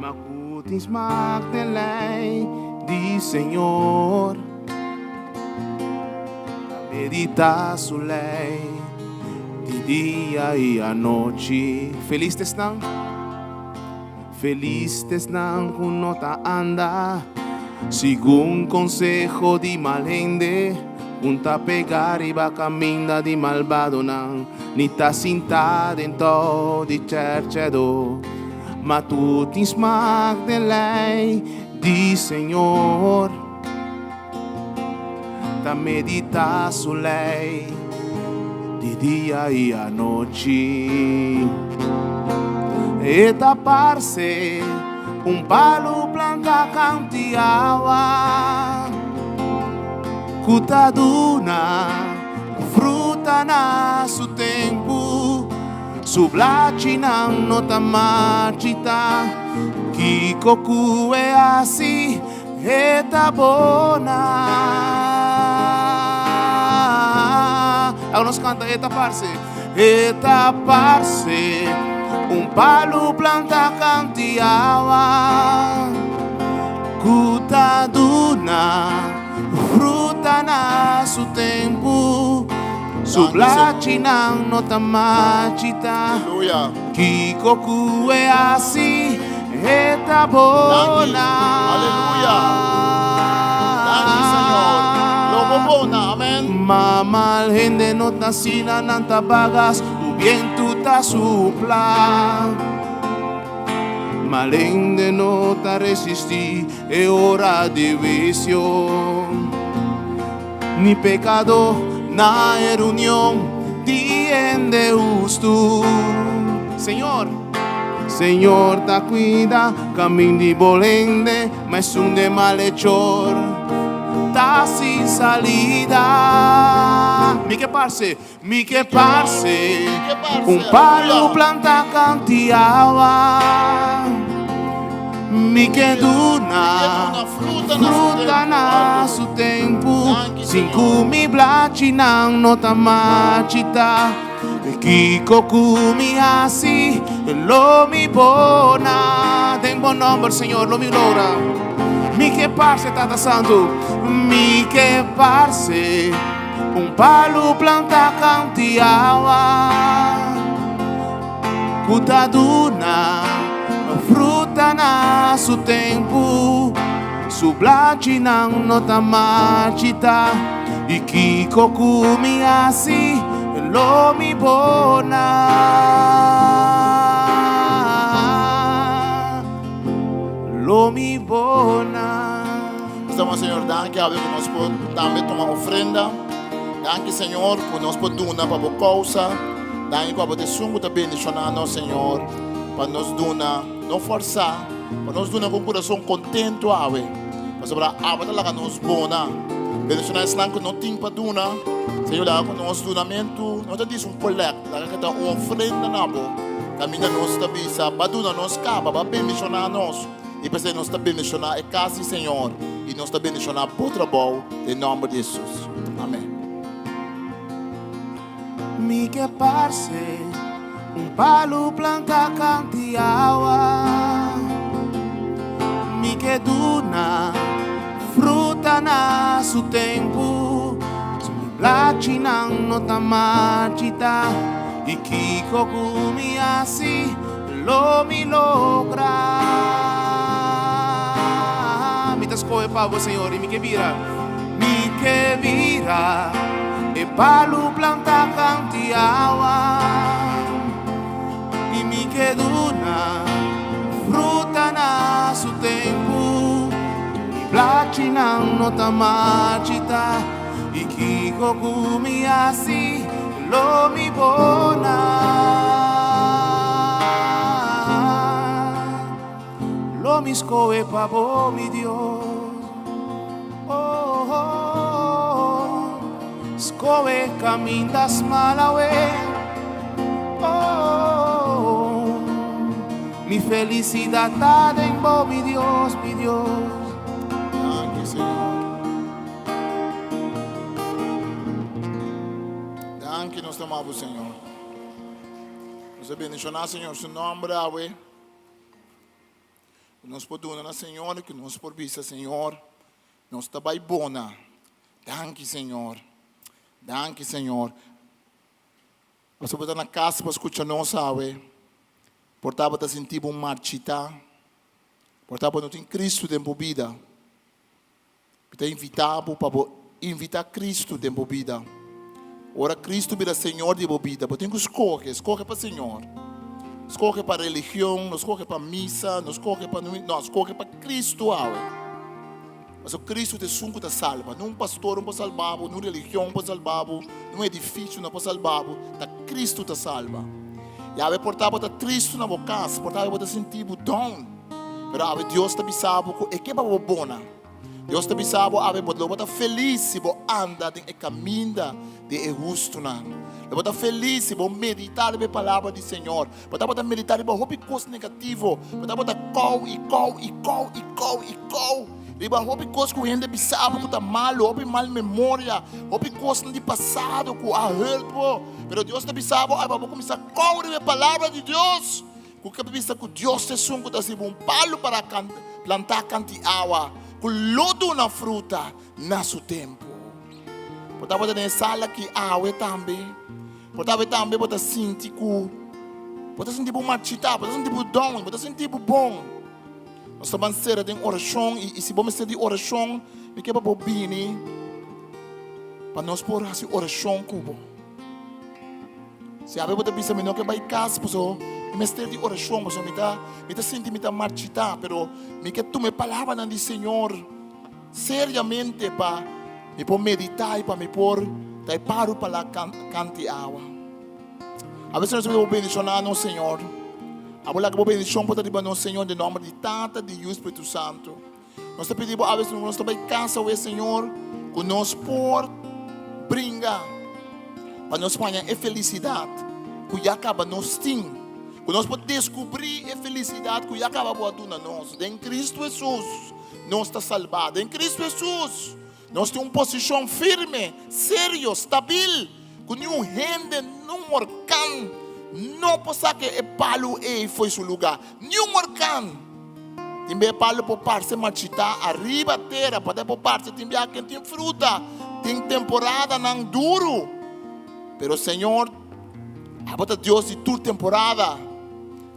Ma ku tin smak den lei di Señor, ta meditá su lei di dia i anochi. Felis t'esnan, felis t'esnan ku no ta anda segun konseho di mal hende, ku ta pega riba kaminda di malbadonan, ni ta sinta den tou di chèrchèdó. Ma tu tin smak den lei di Señor, ta meditá su lei di dia i anochi. E ta parse un palu plantá kant'i awa, ku ta duna fruta na su tempu. Su blachinan no ta marchita, kiko ku e hasi e ta bona. Awe nos kanta e ta parse, e ta parse un palu planta kanti awa ku ta duna fruta na su tempu. Su blachinan no ta marchita. Aleluya. Kiko ku e hasi, e ta bona. Aleluya. Danki, Señor. Lo bo bona. Amen. Ma mal hende no ta asina, nan ta bagas ku bientu ta supla. Mal hende no ta resistí e ora di huisio. Ni pekadó na e reunion di hende hustu. Señor, Señor ta kuida kamin di bon hende, ma esun de malechor ta sin salida. Mi ke parse, mi ke parse un palu planta kanti awa. Mi ke duna fruta na su tempu, sin ku mi blachinan no ta marchita. Kiko ku mi hasi, lo mi bona. Den bo nomber, Señor, lo mi logra. Mi ke parse, Tata Santu, mi ke parse un palu planta kanti awa. Ku ta duna fruta na su tempu, su blachinan no ta marchita, i kiko ku mi hasi lo mi bona. Lo mi bona. Estamos, Señor, danki awe ku nos por tambe tuma ofrenda. Danki, Señor, ku nos por duna pa bo kousa. Danki ku abo ta esun ku ta bendishoná nos, Señor, pa nos duna, no fòrsá, pa nos duna ku un kurason kontentu awe, pasobra abo ta laga nos bona. Bendishoná esnan ku no tin pa duna, Señor, laga ku nos dunamentu no ta dis un kolèkt, laga ku ta un ofrenda na bo, kaminda nos ta bisa, Ba duna nos kaba, ba bendishoná nos. I p'esei nos ta bendishoná e kas di Señor i nos ta bendishoná bo trabou den nòmber di Hesus. Amèn. Mi ke parse un palu planta kanti awa. Mi ke duna fruta na su tempu. Si mi blachinan no ta marchita, i kiko ku mi hasi lo mi logra. Mi ta skohe pa bo, Señor, i mi ke bira. Mi ke bira e palu planta kanti awa i mi ke duna fruta na su tempu. Mi blachinan no ta marchita i kiko ku mi hasi lo mi bona. Lo mi skohe pa bo, mi Dios. Oh, oh, oh. Skohe kaminda smal awe. Oh, oh, mi felisidat ta den bo, mi Dios, mi Dios. Danki, Señor. Danki nos ta ama bo, Señor. Nos a bendiciona, Señor, su nomber awe. Ku nos por duna na Señor i ku nos por bisa, Señor, nos ta bai bona. Danki, Señor. Danki, Señor. Pasobra bo ta na kas pa skucha nos awe. Por ta bo ta sinti bo marchitá. Por ta bo no tin Kristu den bo bida. Mi ta invitá bo pa bo invitá Kristu den bo bida. Ora Kristu bira Señor di bo bida, bo tin ku skohe, skohe pa Señor. Skohe pa religion, no skohe pa misa, no skohe pa no, skohe pa Kristu awe. Pasobra Kristu ta esun ku ta salba. No un pastor no por salba bo, no un religion por salba bo, no un edifisio no por salba bo, ta Kristu ta salba. I awe por ta bo ta tristu na bo kas, por ta awe bo ta sinti bo down. Pero awe Dios ta bisa bo ku e ke pa bo bona. Dios ta bisa bo awe bo lo bo ta felis si bo anda den e kaminda di e hustunan. Lo bo ta felis si bo medita riba e palabra di Señor. Bo tabata medita riba hopi kos negativo. Bo tabata kou i kou i kou i kou i kou riba hopi kos ku hende bisa bo ku ta malu, hopi mal memoria, hopi kosnan di pasado ku a hurt bo. Pero Dios ta bisa bo awe pa bo kuminsá kou riba e palabra di Dios. Ku ke bisa ku Dios ta esun ku ta hasiba un palu para plantá kanti awa ku lo duna fruta na su tempu. Por ta bo ta den e sala aki awe tambe. Por ta awe tambe bo ta sinti ku bo ta sinti bo marchitá, bo ta sinti bo down, bo ta sinti bo bon. Nos ta ban sera den orashon i si bo mester di orashon, mi ke pa bo bini pa nos por hasi orashon ku bo. Si awe bo ta bisa mi no ke bai kas paso mi mester di orashon paso mi ta mi ta sinti mi ta marchitá pero mi ke tuma e palabranan di Señor seriamente pa mi por meditá i pa mi por ta e paru pa la kanti awa. Awe Señor bo bendishoná nos Señor. Abo laga bo bendishon por ta riba nos Señor den nomber di Tata, di Yu i Spiritu Santu. Nos ta pidi bo awe Señor nos ta bai kas awe Señor ku nos por bringa pa nos paña e felisidat ku ya kaba nos tin. Ku nos por deskubrí e felisidat ku ya kaba bo a duna nos. Den Kristu Hesus nos ta salbá. Den Kristu Hesus nos tin un posishon firme, serio, stabil ku niun hende, niun orkan no por saka e palu ei fo'i su lugá. Niun orkan! Tin bia e palu por parse marchitá ariba tera, por por parse tin bia ken tin fruta, tin temporadanan duru. Pero Señor, abo ta Dios di tur temporada.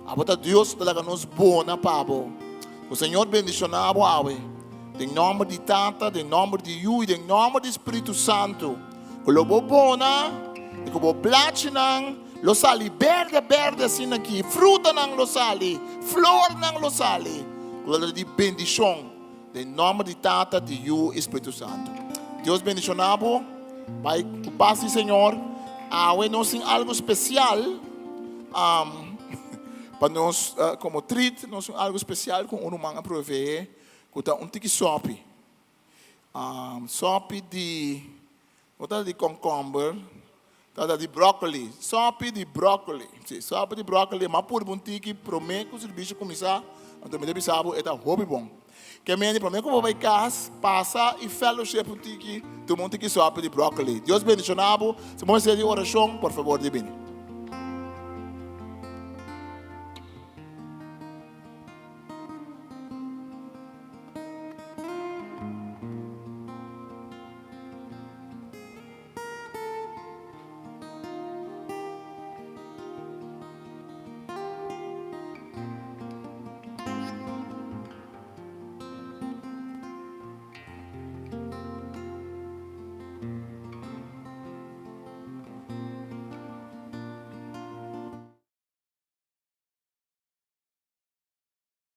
Abo ta Dios ku ta laga nos bona pa bo. Ku Señor bendishoná bo awe. Den nòmber di Tata, den nòmber di Yu i den nòmber di Spiritu Santu. Ku lo bo bona i ku bo blachinan lo sali berde berde asina aki, frutanan lo sali, flornan lo sali, ku lo ta di bendishon den nòmber di Tata, di Yu i Spiritu Santu. Dios bendishoná bo. Bai ku pas di Señor. Awe nos tin algu spesial pa nos komo treat, nos tin algu spesial ku un ruman a proveé ku ta un tiki sòpi. Sòpi di, no ta di kònkòmber, ta di bròkoli. Sòpi di bròkoli. Si, sòpi di bròkoli. M'a purba un tiki promé ku sirbishi kuminsá, anto mi ta bisa bo e ta hopi bon. Ke mende promé ku bo bai kas, pasa i fellowship un tiki, tuma un tiki sòpi di bròkoli. Dios bendishoná bo. Si bo mester di orashon, por fabor di bini.